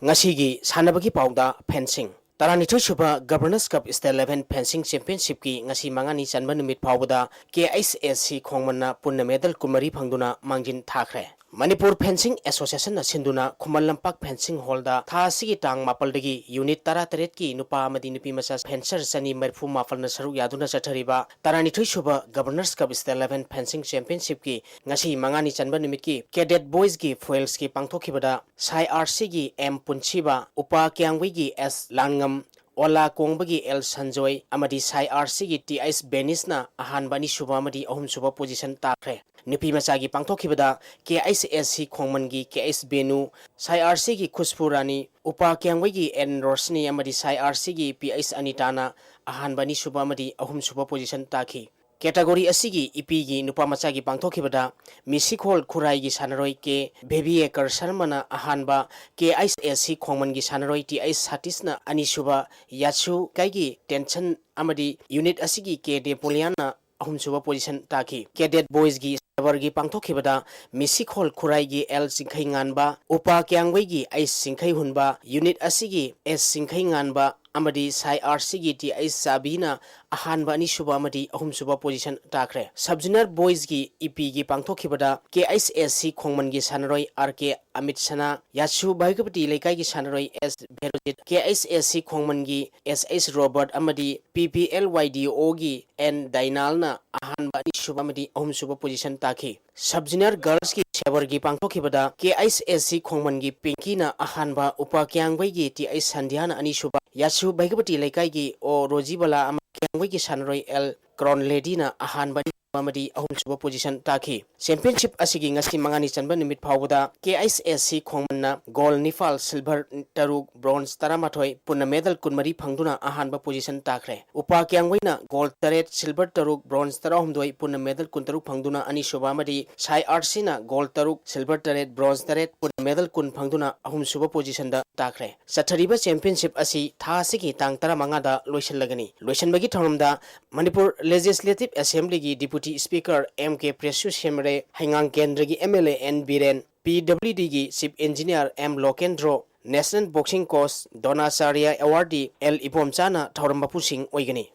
ꯉꯁꯤꯒꯤ ꯁꯥꯟꯅꯕꯒꯤ ꯄꯥꯎꯗ ꯐꯦꯟꯁꯤꯡ꯫ ꯇꯔꯥꯅꯤꯊꯣꯏ ꯁꯨꯕ ꯒꯕꯔꯅꯔꯁ ꯀꯞ ꯁ꯭ꯇꯦꯠ ꯏꯂꯦꯚꯦꯟ ꯐꯦꯟꯁꯤꯡ ꯆꯦꯝꯄꯤꯌꯟꯁꯤꯞꯀꯤ ꯉꯁꯤ ꯃꯉꯥꯅꯤ ꯆꯟꯕ ꯅꯨꯃꯤꯠ ꯐꯥꯎꯕꯗ ꯀꯦ ꯑꯩꯆ ꯑꯦꯁ ꯁꯤ ꯈꯣꯡꯃꯟꯅ ꯄꯨꯟꯅ ꯃꯦꯗꯜ ꯀꯨꯟꯃꯔꯤ ꯐꯪꯗꯨꯅ ꯃꯥꯡꯖꯤꯟ ꯊꯥꯈ꯭ꯔꯦ꯫ ꯃꯅꯤꯄꯨꯔ ꯐꯦꯟꯁꯤꯡ ꯑꯦꯁꯣꯁꯤꯌꯦꯁꯟꯅ ꯁꯤꯟꯗꯨꯅ ꯈꯨꯃꯟ ꯂꯝꯄꯥꯛ ꯐꯦꯟꯁꯤꯡ ꯍꯣꯜꯗ ꯊꯥ ꯑꯁꯤꯒꯤ ꯇꯥꯡ ꯃꯥꯄꯜꯗꯒꯤ ꯌꯨꯅꯤꯠ ꯇꯔꯥꯇꯔꯦꯠꯀꯤ ꯅꯨꯄꯥ ꯑꯃꯗꯤ ꯅꯨꯄꯤ ꯃꯆꯥ ꯐꯦꯟꯁꯔ ꯆꯅꯤ ꯃꯔꯤꯐꯨ ꯃꯥꯄꯜꯅ ꯁꯔꯨꯛ ꯌꯥꯗꯨꯅ ꯆꯠꯊꯔꯤꯕ ꯇꯔꯥꯅꯤꯊꯣꯏ ꯁꯨꯕ ꯒꯕꯔꯅꯔꯁ ꯀꯞ ꯁ꯭ꯇꯦꯠ ꯏꯂꯦꯚꯦꯟ ꯐꯦꯟꯁꯤꯡ ꯆꯦꯝꯄꯤꯌꯟꯁꯤꯞꯀꯤ ꯉꯁꯤ ꯃꯉꯥꯅꯤ ꯆꯟꯕ ꯅꯨꯃꯤꯠꯀꯤ ꯀꯦꯗꯦꯠ ꯕꯣꯏꯁꯀꯤ ꯐꯣꯏꯜꯁꯀꯤ ꯄꯥꯡꯊꯣꯛꯈꯤꯕꯗ ꯁꯥꯏ ꯑꯥꯔ ꯁꯤꯒꯤ ꯑꯦꯝ ꯄꯨꯟꯁꯤꯕ, ꯎꯄꯥ ꯀꯤꯌꯥꯡꯒꯨꯏꯒꯤ ꯑꯦꯁ ꯂꯥꯟꯉꯝ, ꯑꯣꯂꯥ ꯀꯣꯡꯕꯒꯤ ꯑꯦꯜ ꯁꯟꯖꯣꯏ ꯑꯃꯗꯤ ꯁꯥꯏ ꯑꯥꯔ ꯁꯤꯒꯤ ꯇꯤ ꯑꯩꯁ ꯕꯦꯅꯤꯁꯅ ꯑꯍꯥꯟꯕ, ꯑꯅꯤꯁꯨꯕ ꯑꯃꯗꯤ ꯑꯍꯨꯝꯁꯨꯕ ꯄꯣꯖꯤꯁꯟ ꯇꯥꯈ꯭ꯔꯦ꯫ ꯅꯨꯄꯤ ꯃꯆꯥꯒꯤ ꯄꯥꯡꯊꯣꯛꯈꯤꯕꯗ ꯀꯦ ꯑꯩꯁ ꯑꯦꯁ ꯁꯤ ꯈꯣꯡꯃꯟꯒꯤ ꯀꯦ ꯑꯩꯁ ꯕꯦꯅꯨ, ꯁꯥꯏ ꯑꯥꯔ ꯁꯤꯒꯤ ꯈꯨꯁꯄꯨ ꯔꯥꯅꯤ, ꯎꯄꯥ ꯀꯤꯌꯥꯡꯒꯨꯏꯒꯤ ꯑꯦꯟ ꯔꯣꯁꯅꯤ ꯑꯃꯗꯤ ꯁꯥꯏ ꯑꯥꯔ ꯁꯤꯒꯤ ꯄꯤ ꯑꯩꯁ ꯑꯅꯤꯇꯥꯅ ꯑꯍꯥꯟꯕ, ꯑꯅꯤꯁꯨꯕ ꯑꯃꯗꯤ ꯑꯍꯨꯝꯁꯨꯕ ꯄꯣꯖꯤꯁꯟ ꯇꯥꯈꯤ꯫ ꯀꯦꯇꯥꯒꯣꯔꯤ ꯑꯁꯤꯒꯤ ꯏꯄꯤꯒꯤ ꯅꯨꯄꯥ ꯃꯆꯥꯒꯤ ꯄꯥꯡꯊꯣꯛꯈꯤꯕꯗ ꯃꯤꯁꯤꯈꯣꯜ ꯈꯨꯔꯥꯏꯒꯤ ꯁꯥꯟꯅꯔꯣꯏ ꯀꯦ ꯚꯦꯕꯤꯌꯦꯀꯔ ꯁꯔꯃꯅ ꯑꯍꯥꯟꯕ, ꯀꯦ ꯑꯩꯁ ꯑꯦꯁ ꯁꯤ ꯈꯣꯡꯃꯟꯒꯤ ꯁꯥꯟꯅꯔꯣꯏ ꯇꯤ ꯑꯩꯁ ꯁꯥꯇꯤꯁꯅ ꯑꯅꯤꯁꯨꯕ, ꯌꯥꯁꯨ ꯀꯥꯏꯒꯤ ꯇꯦꯟꯁꯟ ꯑꯃꯗꯤ ꯌꯨꯅꯤꯠ ꯑꯁꯤꯒꯤ ꯀꯦ ꯗꯦꯄꯣꯂꯤꯌꯥꯟꯅ ꯑꯍꯨꯝꯁꯨꯕ ꯄꯣꯖꯤꯁꯟ ꯇꯥꯈꯤ꯫ ꯀꯦꯗꯦꯠ ꯕꯣꯏꯁꯀꯤ ꯁꯦꯕꯔꯒꯤ ꯄꯥꯡꯊꯣꯛꯈꯤꯕꯗ ꯃꯤꯁꯤꯈꯣꯜ ꯈꯨꯔꯥꯏꯒꯤ ꯑꯦꯜ ꯆꯤꯡꯈꯩ ꯉꯥꯟꯕ, ꯎꯄꯥ ꯀꯤꯌꯥꯡꯒꯨꯏꯒꯤ ꯑꯩꯁ ꯆꯤꯡꯈꯩ ꯍꯨꯟꯕ, ꯌꯨꯅꯤꯠ ꯑꯁꯤꯒꯤ ꯑꯦꯁ ꯆꯤꯡꯈꯩ ꯉꯥꯟꯕ ꯑꯃꯗꯤ ꯁꯥꯏ ꯑꯥꯔ ꯁꯤꯒꯤ ꯇꯤ ꯑꯩꯁ ꯆꯥꯕꯤꯅ ꯑꯍꯥꯟꯕ, ꯑꯅꯤꯁꯨꯕ ꯑꯃꯗꯤ ꯑꯍꯨꯝꯁꯨꯕ ꯄꯣꯖꯤꯁꯟ ꯇꯥꯈ꯭ꯔꯦ꯫ ꯁꯕ ꯖꯨꯅꯤꯌꯔ ꯕꯣꯏꯁꯀꯤ ꯏꯄꯤꯒꯤ ꯄꯥꯡꯊꯣꯛꯈꯤꯕꯗ ꯀꯦ ꯑꯩꯁ ꯑꯦꯁ ꯁꯤ ꯈꯣꯡꯃꯟꯒꯤ ꯁꯥꯟꯅꯔꯣꯏ ꯑꯥꯔ ꯀꯦ ꯑꯃꯤꯠ ꯁꯅꯥ, ꯌꯥꯁꯨ ꯚꯥꯏꯒꯄꯇꯤ ꯂꯩꯀꯥꯏꯒꯤ ꯁꯥꯟꯅꯔꯣꯏ ꯑꯦꯁ ꯚꯦꯔꯣꯖꯤꯠ, ꯀꯦ ꯑꯩꯁ ꯑꯦꯁ ꯁꯤ ꯈꯣꯡꯃꯟꯒꯤ ꯑꯦꯁ ꯑꯩꯁ ꯔꯣꯕꯔꯠ ꯑꯃꯗꯤ ꯄꯤ ꯄꯤ ꯑꯦꯜ ꯋꯥꯏ ꯗꯤ ꯑꯣꯒꯤ ꯑꯦꯟ ꯗꯥꯏꯅꯥꯜꯅ ꯑꯍꯥꯟꯕ, ꯑꯅꯤꯁꯨꯕ ꯑꯃꯗꯤ ꯑꯍꯨꯝꯁꯨꯕ ꯄꯣꯖꯤꯁꯟ ꯇꯥꯈꯤ꯫ ꯁꯕ ꯖꯨꯅꯤꯌꯔ ꯒꯔꯜꯁꯀꯤ ꯁꯦꯕꯔꯒꯤ ꯄꯥꯡꯊꯣꯛꯈꯤꯕꯗ ꯀꯦ ꯑꯩꯁ ꯑꯦꯁ ꯁꯤ ꯈꯣꯡꯃꯟꯒꯤ ꯄꯤꯡꯀꯤꯅ ꯑꯍꯥꯟꯕ, ꯎꯄꯥ ꯀꯤꯌꯥꯡꯒꯨꯏꯒꯤ ꯇꯤ ꯑꯩꯁ ꯁꯟꯙ꯭ꯌꯥꯅ ꯑꯅꯤꯁꯨꯕ, ꯌꯥꯁꯨ ꯚꯩꯒꯄꯇꯤ ꯂꯩꯀꯥꯏꯒꯤ ꯑꯣ ꯔꯣꯖꯤꯕꯂꯥ ꯑꯃ ꯀꯤꯌꯥꯡꯒꯨꯏꯒꯤ ꯁꯥꯟꯅꯔꯣꯏ ꯑꯦꯜ ꯀ꯭ꯔꯣꯟ ꯂꯦꯗꯤꯅ ꯑꯍꯥꯟꯕ, ꯑꯅꯤꯁꯨꯕ ꯑꯃꯗꯤ ꯑꯍꯨꯝꯁꯨꯕ ꯄꯣꯖꯤꯁꯟ ꯇꯥꯈꯤ꯫ ꯆꯦꯝꯄꯤꯌꯟꯁꯤꯞ ꯑꯁꯤꯒꯤ ꯉꯁꯤ ꯃꯉꯥꯅꯤ ꯆꯟꯕ ꯅꯨꯃꯤꯠ ꯐꯥꯎꯕꯗ ꯀꯦ ꯑꯩꯁ ꯑꯦꯁ ꯁꯤ ꯈꯣꯡꯃꯟꯅ ꯒꯣꯜ ꯅꯤꯄꯥꯜ, ꯁꯤꯜꯚꯔ ꯇꯔꯨꯛ, ꯕ꯭ꯔꯣꯟꯖ ꯇꯔꯥꯃꯥꯊꯣꯏ, ꯄꯨꯟꯅ ꯃꯦꯗꯜ ꯀꯨꯟꯃꯔꯤ ꯐꯪꯗꯨꯅ ꯑꯍꯥꯟꯕ ꯄꯣꯖꯤꯁꯟ ꯇꯥꯈ꯭ꯔꯦ꯫ ꯎꯄꯥ ꯀꯤꯌꯥꯡꯒꯨꯏꯅ ꯒꯣꯜ ꯇꯔꯦꯠ, ꯁꯤꯜꯚꯔ ꯇꯔꯨꯛ, ꯕ꯭ꯔꯣꯟꯖ ꯇꯔꯥꯍꯨꯝꯗꯣꯏ, ꯄꯨꯟꯅ ꯃꯦꯗꯜ ꯀꯨꯟꯇꯔꯨꯛ ꯐꯪꯗꯨꯅ ꯑꯅꯤꯁꯨꯕ ꯑꯃꯗꯤ ꯁꯥꯏ ꯑꯥꯔ ꯁꯤꯅ ꯒꯣꯜ ꯇꯔꯨꯛ, ꯁꯤꯜꯚꯔ ꯇꯔꯦꯠ, ꯕ꯭ꯔꯣꯟꯖ ꯇꯔꯦꯠ, ꯄꯨꯟꯅ ꯃꯦꯗꯜ ꯀꯨꯟ ꯐꯪꯗꯨꯅ ꯑꯍꯨꯝꯁꯨꯕ ꯄꯣꯖꯤꯁꯟꯗ ꯇꯥꯈ꯭ꯔꯦ꯫ ꯆꯠꯊꯔꯤꯕ ꯆꯦꯝꯄꯤꯌꯟꯁꯤꯞ ꯑꯁꯤ ꯊꯥ ꯑꯁꯤꯒꯤ ꯇꯥꯡ ꯇꯔꯥꯃꯉꯥꯗ ꯂꯣꯏꯁꯤꯜꯂꯒꯅꯤ꯫ ꯂꯣꯏꯁꯤꯟꯕꯒꯤ ꯊꯧꯔꯝꯗ ꯃꯅꯤꯄꯨꯔ ꯂꯦꯖꯤꯁꯂꯦꯇꯤꯚ ꯑꯦꯁꯦꯝꯕ꯭ꯂꯤꯒꯤ deputy speaker M K Preshu ꯁꯦꯝꯔꯦ, ꯍꯩꯉꯥꯡ ꯀꯦꯟꯗ꯭ꯔꯒꯤ M L A N Biren, P W ꯗꯤꯒꯤ chief engineer M Lokendro, national boxing coach Dronacharya awardee L ꯏꯕꯣꯝꯆꯥꯅ ꯊꯧꯔꯝ ꯃꯄꯨꯁꯤꯡ ꯑꯣꯏꯒꯅꯤ꯫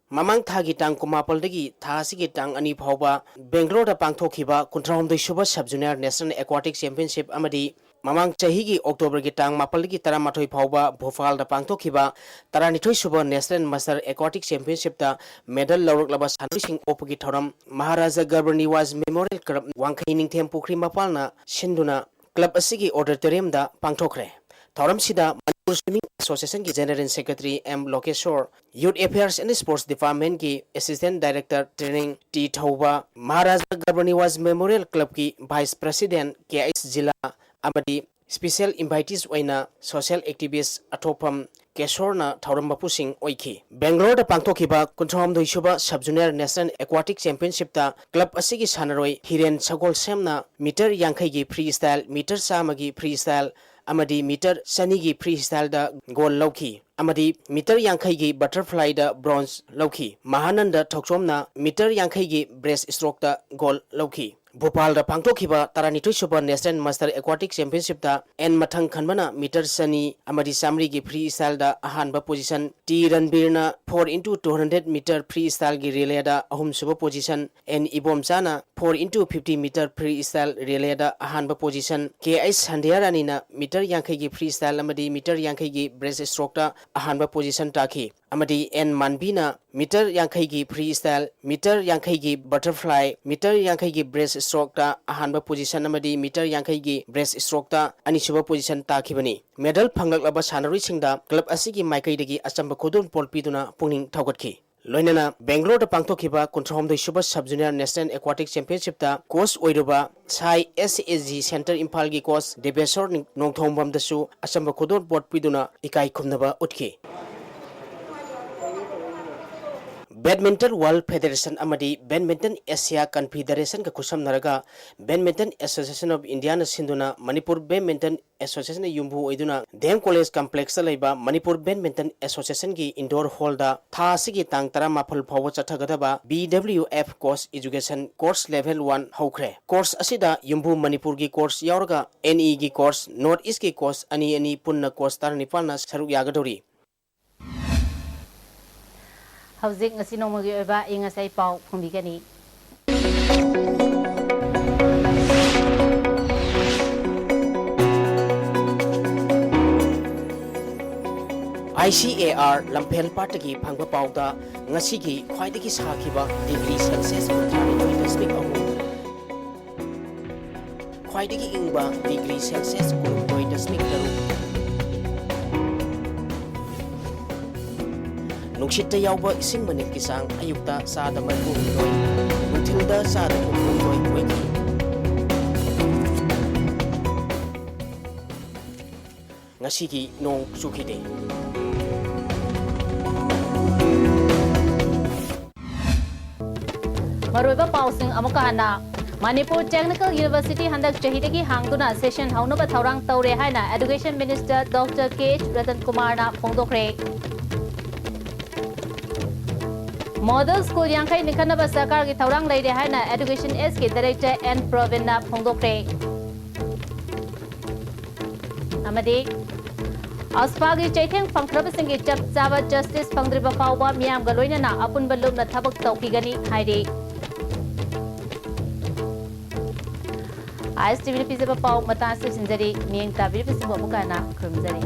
ꯃꯃꯥꯡ ꯊꯥꯒꯤ ꯇꯥꯡ ꯀꯨꯟꯃꯥꯄꯜꯗꯒꯤ ꯊꯥ ꯑꯁꯤꯒꯤ ꯇꯥꯡ ꯑꯅꯤ ꯐꯥꯎꯕ ꯕꯦꯡꯒ꯭ꯂꯣꯔꯗ ꯄꯥꯡꯊꯣꯛꯈꯤꯕ ꯀꯨꯟꯊ꯭ꯔꯥꯍꯨꯝꯗꯣꯏ ꯁꯨꯕ Sub Junior National Aquatic Championship ꯑꯃꯗꯤ ꯃꯃꯥꯡ ꯆꯍꯤꯒꯤ ꯑꯣꯛꯇꯣꯕꯔꯒꯤ ꯇꯥꯡ ꯃꯥꯄꯜꯗꯒꯤ ꯇꯔꯥꯃꯥꯊꯣꯏ ꯐꯥꯎꯕ ꯚꯣꯄꯥꯜꯗ ꯄꯥꯡꯊꯣꯛꯈꯤꯕ ꯇꯔꯥꯅꯤꯊꯣꯏ ꯁꯨꯕ National Master Aquatic Championshipꯇ medal ꯂꯧꯔꯛꯂꯕ ꯁꯥꯟꯅꯔꯣꯏꯁꯤꯡ ꯑꯣꯛꯄꯒꯤ ꯊꯧꯔꯝ ꯃꯍꯥꯔꯥꯖꯥ ꯒꯕꯔꯅꯤꯋꯥꯖ Memorial Club ꯋꯥꯡꯈꯩ ꯅꯤꯡꯊꯦꯝ ꯄꯨꯈ꯭ꯔꯤ ꯃꯄꯥꯜꯅ ꯁꯤꯟꯗꯨꯅ club ꯑꯁꯤꯒꯤ auditoriumꯗ ꯄꯥꯡꯊꯣꯛꯈ꯭ꯔꯦ꯫ ꯊꯧꯔꯝꯁꯤꯗ Manipur Swimming Associationꯒꯤ General Secretary M ꯂꯣꯀꯦꯁꯣꯔ, Youth Affairs and Sports Departmentꯀꯤ Assistant Director Training T ꯊꯧꯕ, ꯃꯍꯥꯔꯥꯖꯥ ꯒꯕꯔꯅꯤꯋꯥꯖ Memorial Clubꯀꯤ Vice President ꯀꯦ ꯑꯩꯆ ꯖꯤꯂꯥ ꯑꯃꯗꯤ special invitees ꯑꯣꯏꯅ social activist ꯑꯊꯣꯛꯐꯝ ꯀꯦꯁꯣꯔꯅ ꯊꯧꯔꯝ ꯃꯄꯨꯁꯤꯡ ꯑꯣꯏꯈꯤ꯫ ꯕꯦꯡꯒ꯭ꯂꯣꯔꯗ ꯄꯥꯡꯊꯣꯛꯈꯤꯕ ꯀꯨꯟꯊ꯭ꯔꯥꯍꯨꯝꯗꯣꯏ ꯁꯨꯕ Sub Junior National Aquatic Championshipꯇ club ꯑꯁꯤꯒꯤ ꯁꯥꯟꯅꯔꯣꯏ ꯍꯤꯔꯦꯟ ꯁꯒꯣꯜꯁꯦꯝꯅ meter ꯌꯥꯡꯈꯩꯒꯤ freestyle, meter ꯆꯥꯝꯃꯒꯤ freestyle ꯑꯃꯗꯤ meter ꯆꯅꯤꯒꯤ freestyleꯗ gold ꯂꯧꯈꯤ ꯑꯃꯗꯤ meter ꯌꯥꯡꯈꯩꯒꯤ butterflyꯗ bronze ꯂꯧꯈꯤ꯫ ꯃꯍꯥꯅꯟꯗ ꯊꯧꯆꯣꯝꯅ meter ꯌꯥꯡꯈꯩꯒꯤ breaststrokeꯇ gold ꯂꯧꯈꯤ꯫ ꯚꯣꯄꯥꯜꯗ ꯄꯥꯡꯊꯣꯛꯈꯤꯕ ꯇꯔꯥꯅꯤꯊꯣꯏ ꯁꯨꯕ National Master Aquatic Championshipꯇ ꯑꯦꯟ ꯃꯊꯪ ꯈꯟꯕꯅ meter ꯆꯅꯤ ꯑꯃꯗꯤ ꯆꯥꯝꯃꯔꯤꯒꯤ freestyleꯗ ꯑꯍꯥꯟꯕ position, ꯇꯤ ꯔꯟꯕꯤꯔꯅ four into two hundred meter freestyleꯒꯤ relayꯗ ꯑꯍꯨꯝꯁꯨꯕ position, ꯑꯦꯟ ꯏꯕꯣꯝꯆꯥꯅ four into fifty meter freestyle relayꯗ ꯑꯍꯥꯟꯕ position, ꯀꯦ ꯑꯩꯆ ꯁꯟꯙ꯭ꯌꯥꯔꯥꯅꯤꯅ meter ꯌꯥꯡꯈꯩꯒꯤ freestyle ꯑꯃꯗꯤ meter ꯌꯥꯡꯈꯩꯒꯤ breaststrokeꯇ ꯑꯍꯥꯟꯕ position ꯇꯥꯈꯤ꯫ ꯑꯃꯗꯤ ꯑꯦꯟ ꯃꯥꯟꯕꯤꯅ meter ꯌꯥꯡꯈꯩꯒꯤ freestyle, meter ꯌꯥꯡꯈꯩꯒꯤ butterfly, meter ꯌꯥꯡꯈꯩꯒꯤ breaststrokeꯇ ꯑꯍꯥꯟꯕ position ꯑꯃꯗꯤ meter ꯌꯥꯡꯈꯩꯒꯤ breaststrokeꯇ ꯑꯅꯤꯁꯨꯕ position ꯇꯥꯈꯤꯕꯅꯤ꯫ Medal ꯐꯪꯂꯛꯂꯕ ꯁꯥꯟꯅꯔꯣꯏꯁꯤꯡꯗ club ꯑꯁꯤꯒꯤ ꯃꯥꯏꯀꯩꯗꯒꯤ ꯑꯆꯝꯕ ꯈꯨꯗꯣꯜꯄꯣꯠ ꯄꯤꯗꯨꯅ ꯄꯨꯛꯅꯤꯡ ꯊꯧꯒꯠꯈꯤ꯫ ꯂꯣꯏꯅꯅ ꯕꯦꯡꯒ꯭ꯂꯣꯔꯗ ꯄꯥꯡꯊꯣꯛꯈꯤꯕ ꯀꯨꯟꯊ꯭ꯔꯥꯍꯨꯝꯗꯣꯏ ꯁꯨꯕ Sub Junior National Aquatic Championshipꯇ coach ꯑꯣꯏꯔꯨꯕ ꯁꯥꯏ S A G Centre ꯏꯝꯐꯥꯜꯒꯤ coach ꯗꯦꯕꯦꯁꯣꯔ ꯅꯣꯡꯊꯣꯡꯕꯝꯗꯁꯨ ꯑꯆꯝꯕ ꯈꯨꯗꯣꯜꯄꯣꯠ ꯄꯤꯗꯨꯅ ꯏꯀꯥꯏ ꯈꯨꯝꯅꯕ ꯎꯠꯈꯤ꯫ Badminton World Federation ꯑꯃꯗꯤ Badminton Asia Confederationꯒ ꯈꯨꯠꯁꯝꯅꯔꯒ Badminton Association of Indiaꯅ ꯁꯤꯟꯗꯨꯅ ꯃꯅꯤꯄꯨꯔ Badminton Associationꯅ ꯌꯨꯝꯕꯨ ꯑꯣꯏꯗꯨꯅ D M College Complexꯇ ꯂꯩꯕ ꯃꯅꯤꯄꯨꯔ Badminton Associationꯒꯤ indoor hallꯗ ꯊꯥ ꯑꯁꯤꯒꯤ ꯇꯥꯡ ꯇꯔꯥꯃꯥꯄꯜ ꯐꯥꯎꯕ ꯆꯠꯊꯒꯗꯕ B W F coach education course level one ꯍꯧꯈ꯭ꯔꯦ꯫ Course ꯑꯁꯤꯗ ꯌꯨꯝꯕꯨ ꯃꯅꯤꯄꯨꯔꯒꯤ coach ꯌꯥꯎꯔꯒ N Eꯒꯤ coach, North Eastꯀꯤ coach ꯑꯅꯤ ꯑꯅꯤ ꯄꯨꯟꯅ coach ꯇꯔꯥꯅꯤꯄꯥꯜꯅ ꯁꯔꯨꯛ ꯌꯥꯒꯗꯧꯔꯤ꯫ ꯍꯧꯖꯤꯛ ꯉꯁꯤ ꯅꯣꯡꯃꯒꯤ ꯑꯣꯏꯕ ꯑꯏꯪ ꯑꯁꯥꯒꯤ ꯄꯥꯎ ꯐꯣꯡꯕꯤꯒꯅꯤ꯫ ICAR ꯂꯝꯐꯦꯜ ꯄꯥꯠꯇꯒꯤ ꯐꯪꯕ ꯄꯥꯎꯗ ꯉꯁꯤꯒꯤ ꯈ꯭ꯋꯥꯏꯗꯒꯤ ꯁꯥꯈꯤꯕ degree Celsius ꯀꯨꯟꯊ꯭ꯔꯥ ꯅꯤꯊꯣꯏ ꯗꯁꯃꯤꯛ ꯑꯍꯨꯝ, ꯈ꯭ꯋꯥꯏꯗꯒꯤ ꯏꯪꯕ degree Celsius ꯀꯨꯟꯍꯨꯝꯗꯣꯏ ꯗꯁꯃꯤꯛ ꯇꯔꯨꯛ꯫ ꯅꯨꯡꯁꯤꯠꯇ ꯌꯥꯎꯕ ꯏꯁꯤꯡ ꯃꯅꯤꯜꯒꯤ ꯆꯥꯡ ꯑꯌꯨꯛꯇ ꯆꯥꯗ ꯃꯔꯤꯐꯨ ꯍꯨꯝꯗꯣꯏ, ꯅꯨꯡꯊꯤꯜꯗ ꯆꯥꯗ ꯍꯨꯝꯐꯨ ꯍꯨꯝꯗꯣꯏ ꯑꯣꯏꯈꯤ꯫ ꯉꯁꯤꯒꯤ ꯅꯣꯡ ꯆꯨꯈꯤꯗꯦ꯫ ꯃꯔꯨꯑꯣꯏꯕ ꯄꯥꯎꯁꯤꯡ ꯑꯃꯨꯛꯀ ꯍꯟꯅ꯫ ꯃꯅꯤꯄꯨꯔ Technical University ꯍꯟꯗꯛ ꯆꯍꯤꯗꯒꯤ ꯍꯥꯡꯗꯨꯅ session ꯍꯧꯅꯕ ꯊꯧꯔꯥꯡ ꯇꯧꯔꯦ ꯍꯥꯏꯅ Education Minister Doctor K H Ratan ꯀꯨꯃꯥꯔꯅ ꯐꯣꯡꯗꯣꯛꯈ꯭ꯔꯦ꯫ Model school ꯌꯥꯡꯈꯩ ꯂꯤꯡꯈꯠꯅꯕ ꯁꯔꯀꯥꯔꯒꯤ ꯊꯧꯔꯥꯡ ꯂꯩꯔꯦ ꯍꯥꯏꯅ Education Sꯀꯤ Director N ꯄ꯭ꯔꯕꯤꯟꯅ ꯐꯣꯡꯗꯣꯛꯈ꯭ꯔꯦ꯫ ꯑꯃꯗꯤ ꯑꯁꯐꯥꯒꯤ ꯆꯩꯊꯦꯡ ꯐꯪꯈ꯭ꯔꯕꯁꯤꯡꯒꯤ ꯆꯞ ꯆꯥꯕ justice ꯐꯪꯗ꯭ꯔꯤꯕ ꯐꯥꯎꯕ ꯃꯤꯌꯥꯝꯒ ꯂꯣꯏꯅꯅ ꯑꯄꯨꯟꯕ ꯂꯨꯞꯅ ꯊꯕꯛ ꯇꯧꯈꯤꯒꯅꯤ ꯍꯥꯏꯔꯤ꯫ ISTVꯅ ꯄꯤꯖꯕ ꯄꯥꯎ ꯃꯇꯥꯡ ꯑꯁꯤꯗ ꯂꯣꯏꯁꯤꯟꯖꯔꯤ꯫ ꯃꯤꯠꯌꯦꯡ ꯇꯥꯕꯤꯔꯤꯕꯁꯤꯡꯕꯨ ꯑꯃꯨꯛꯀ ꯍꯟꯅ ꯈꯨꯔꯨꯝꯖꯔꯤ꯫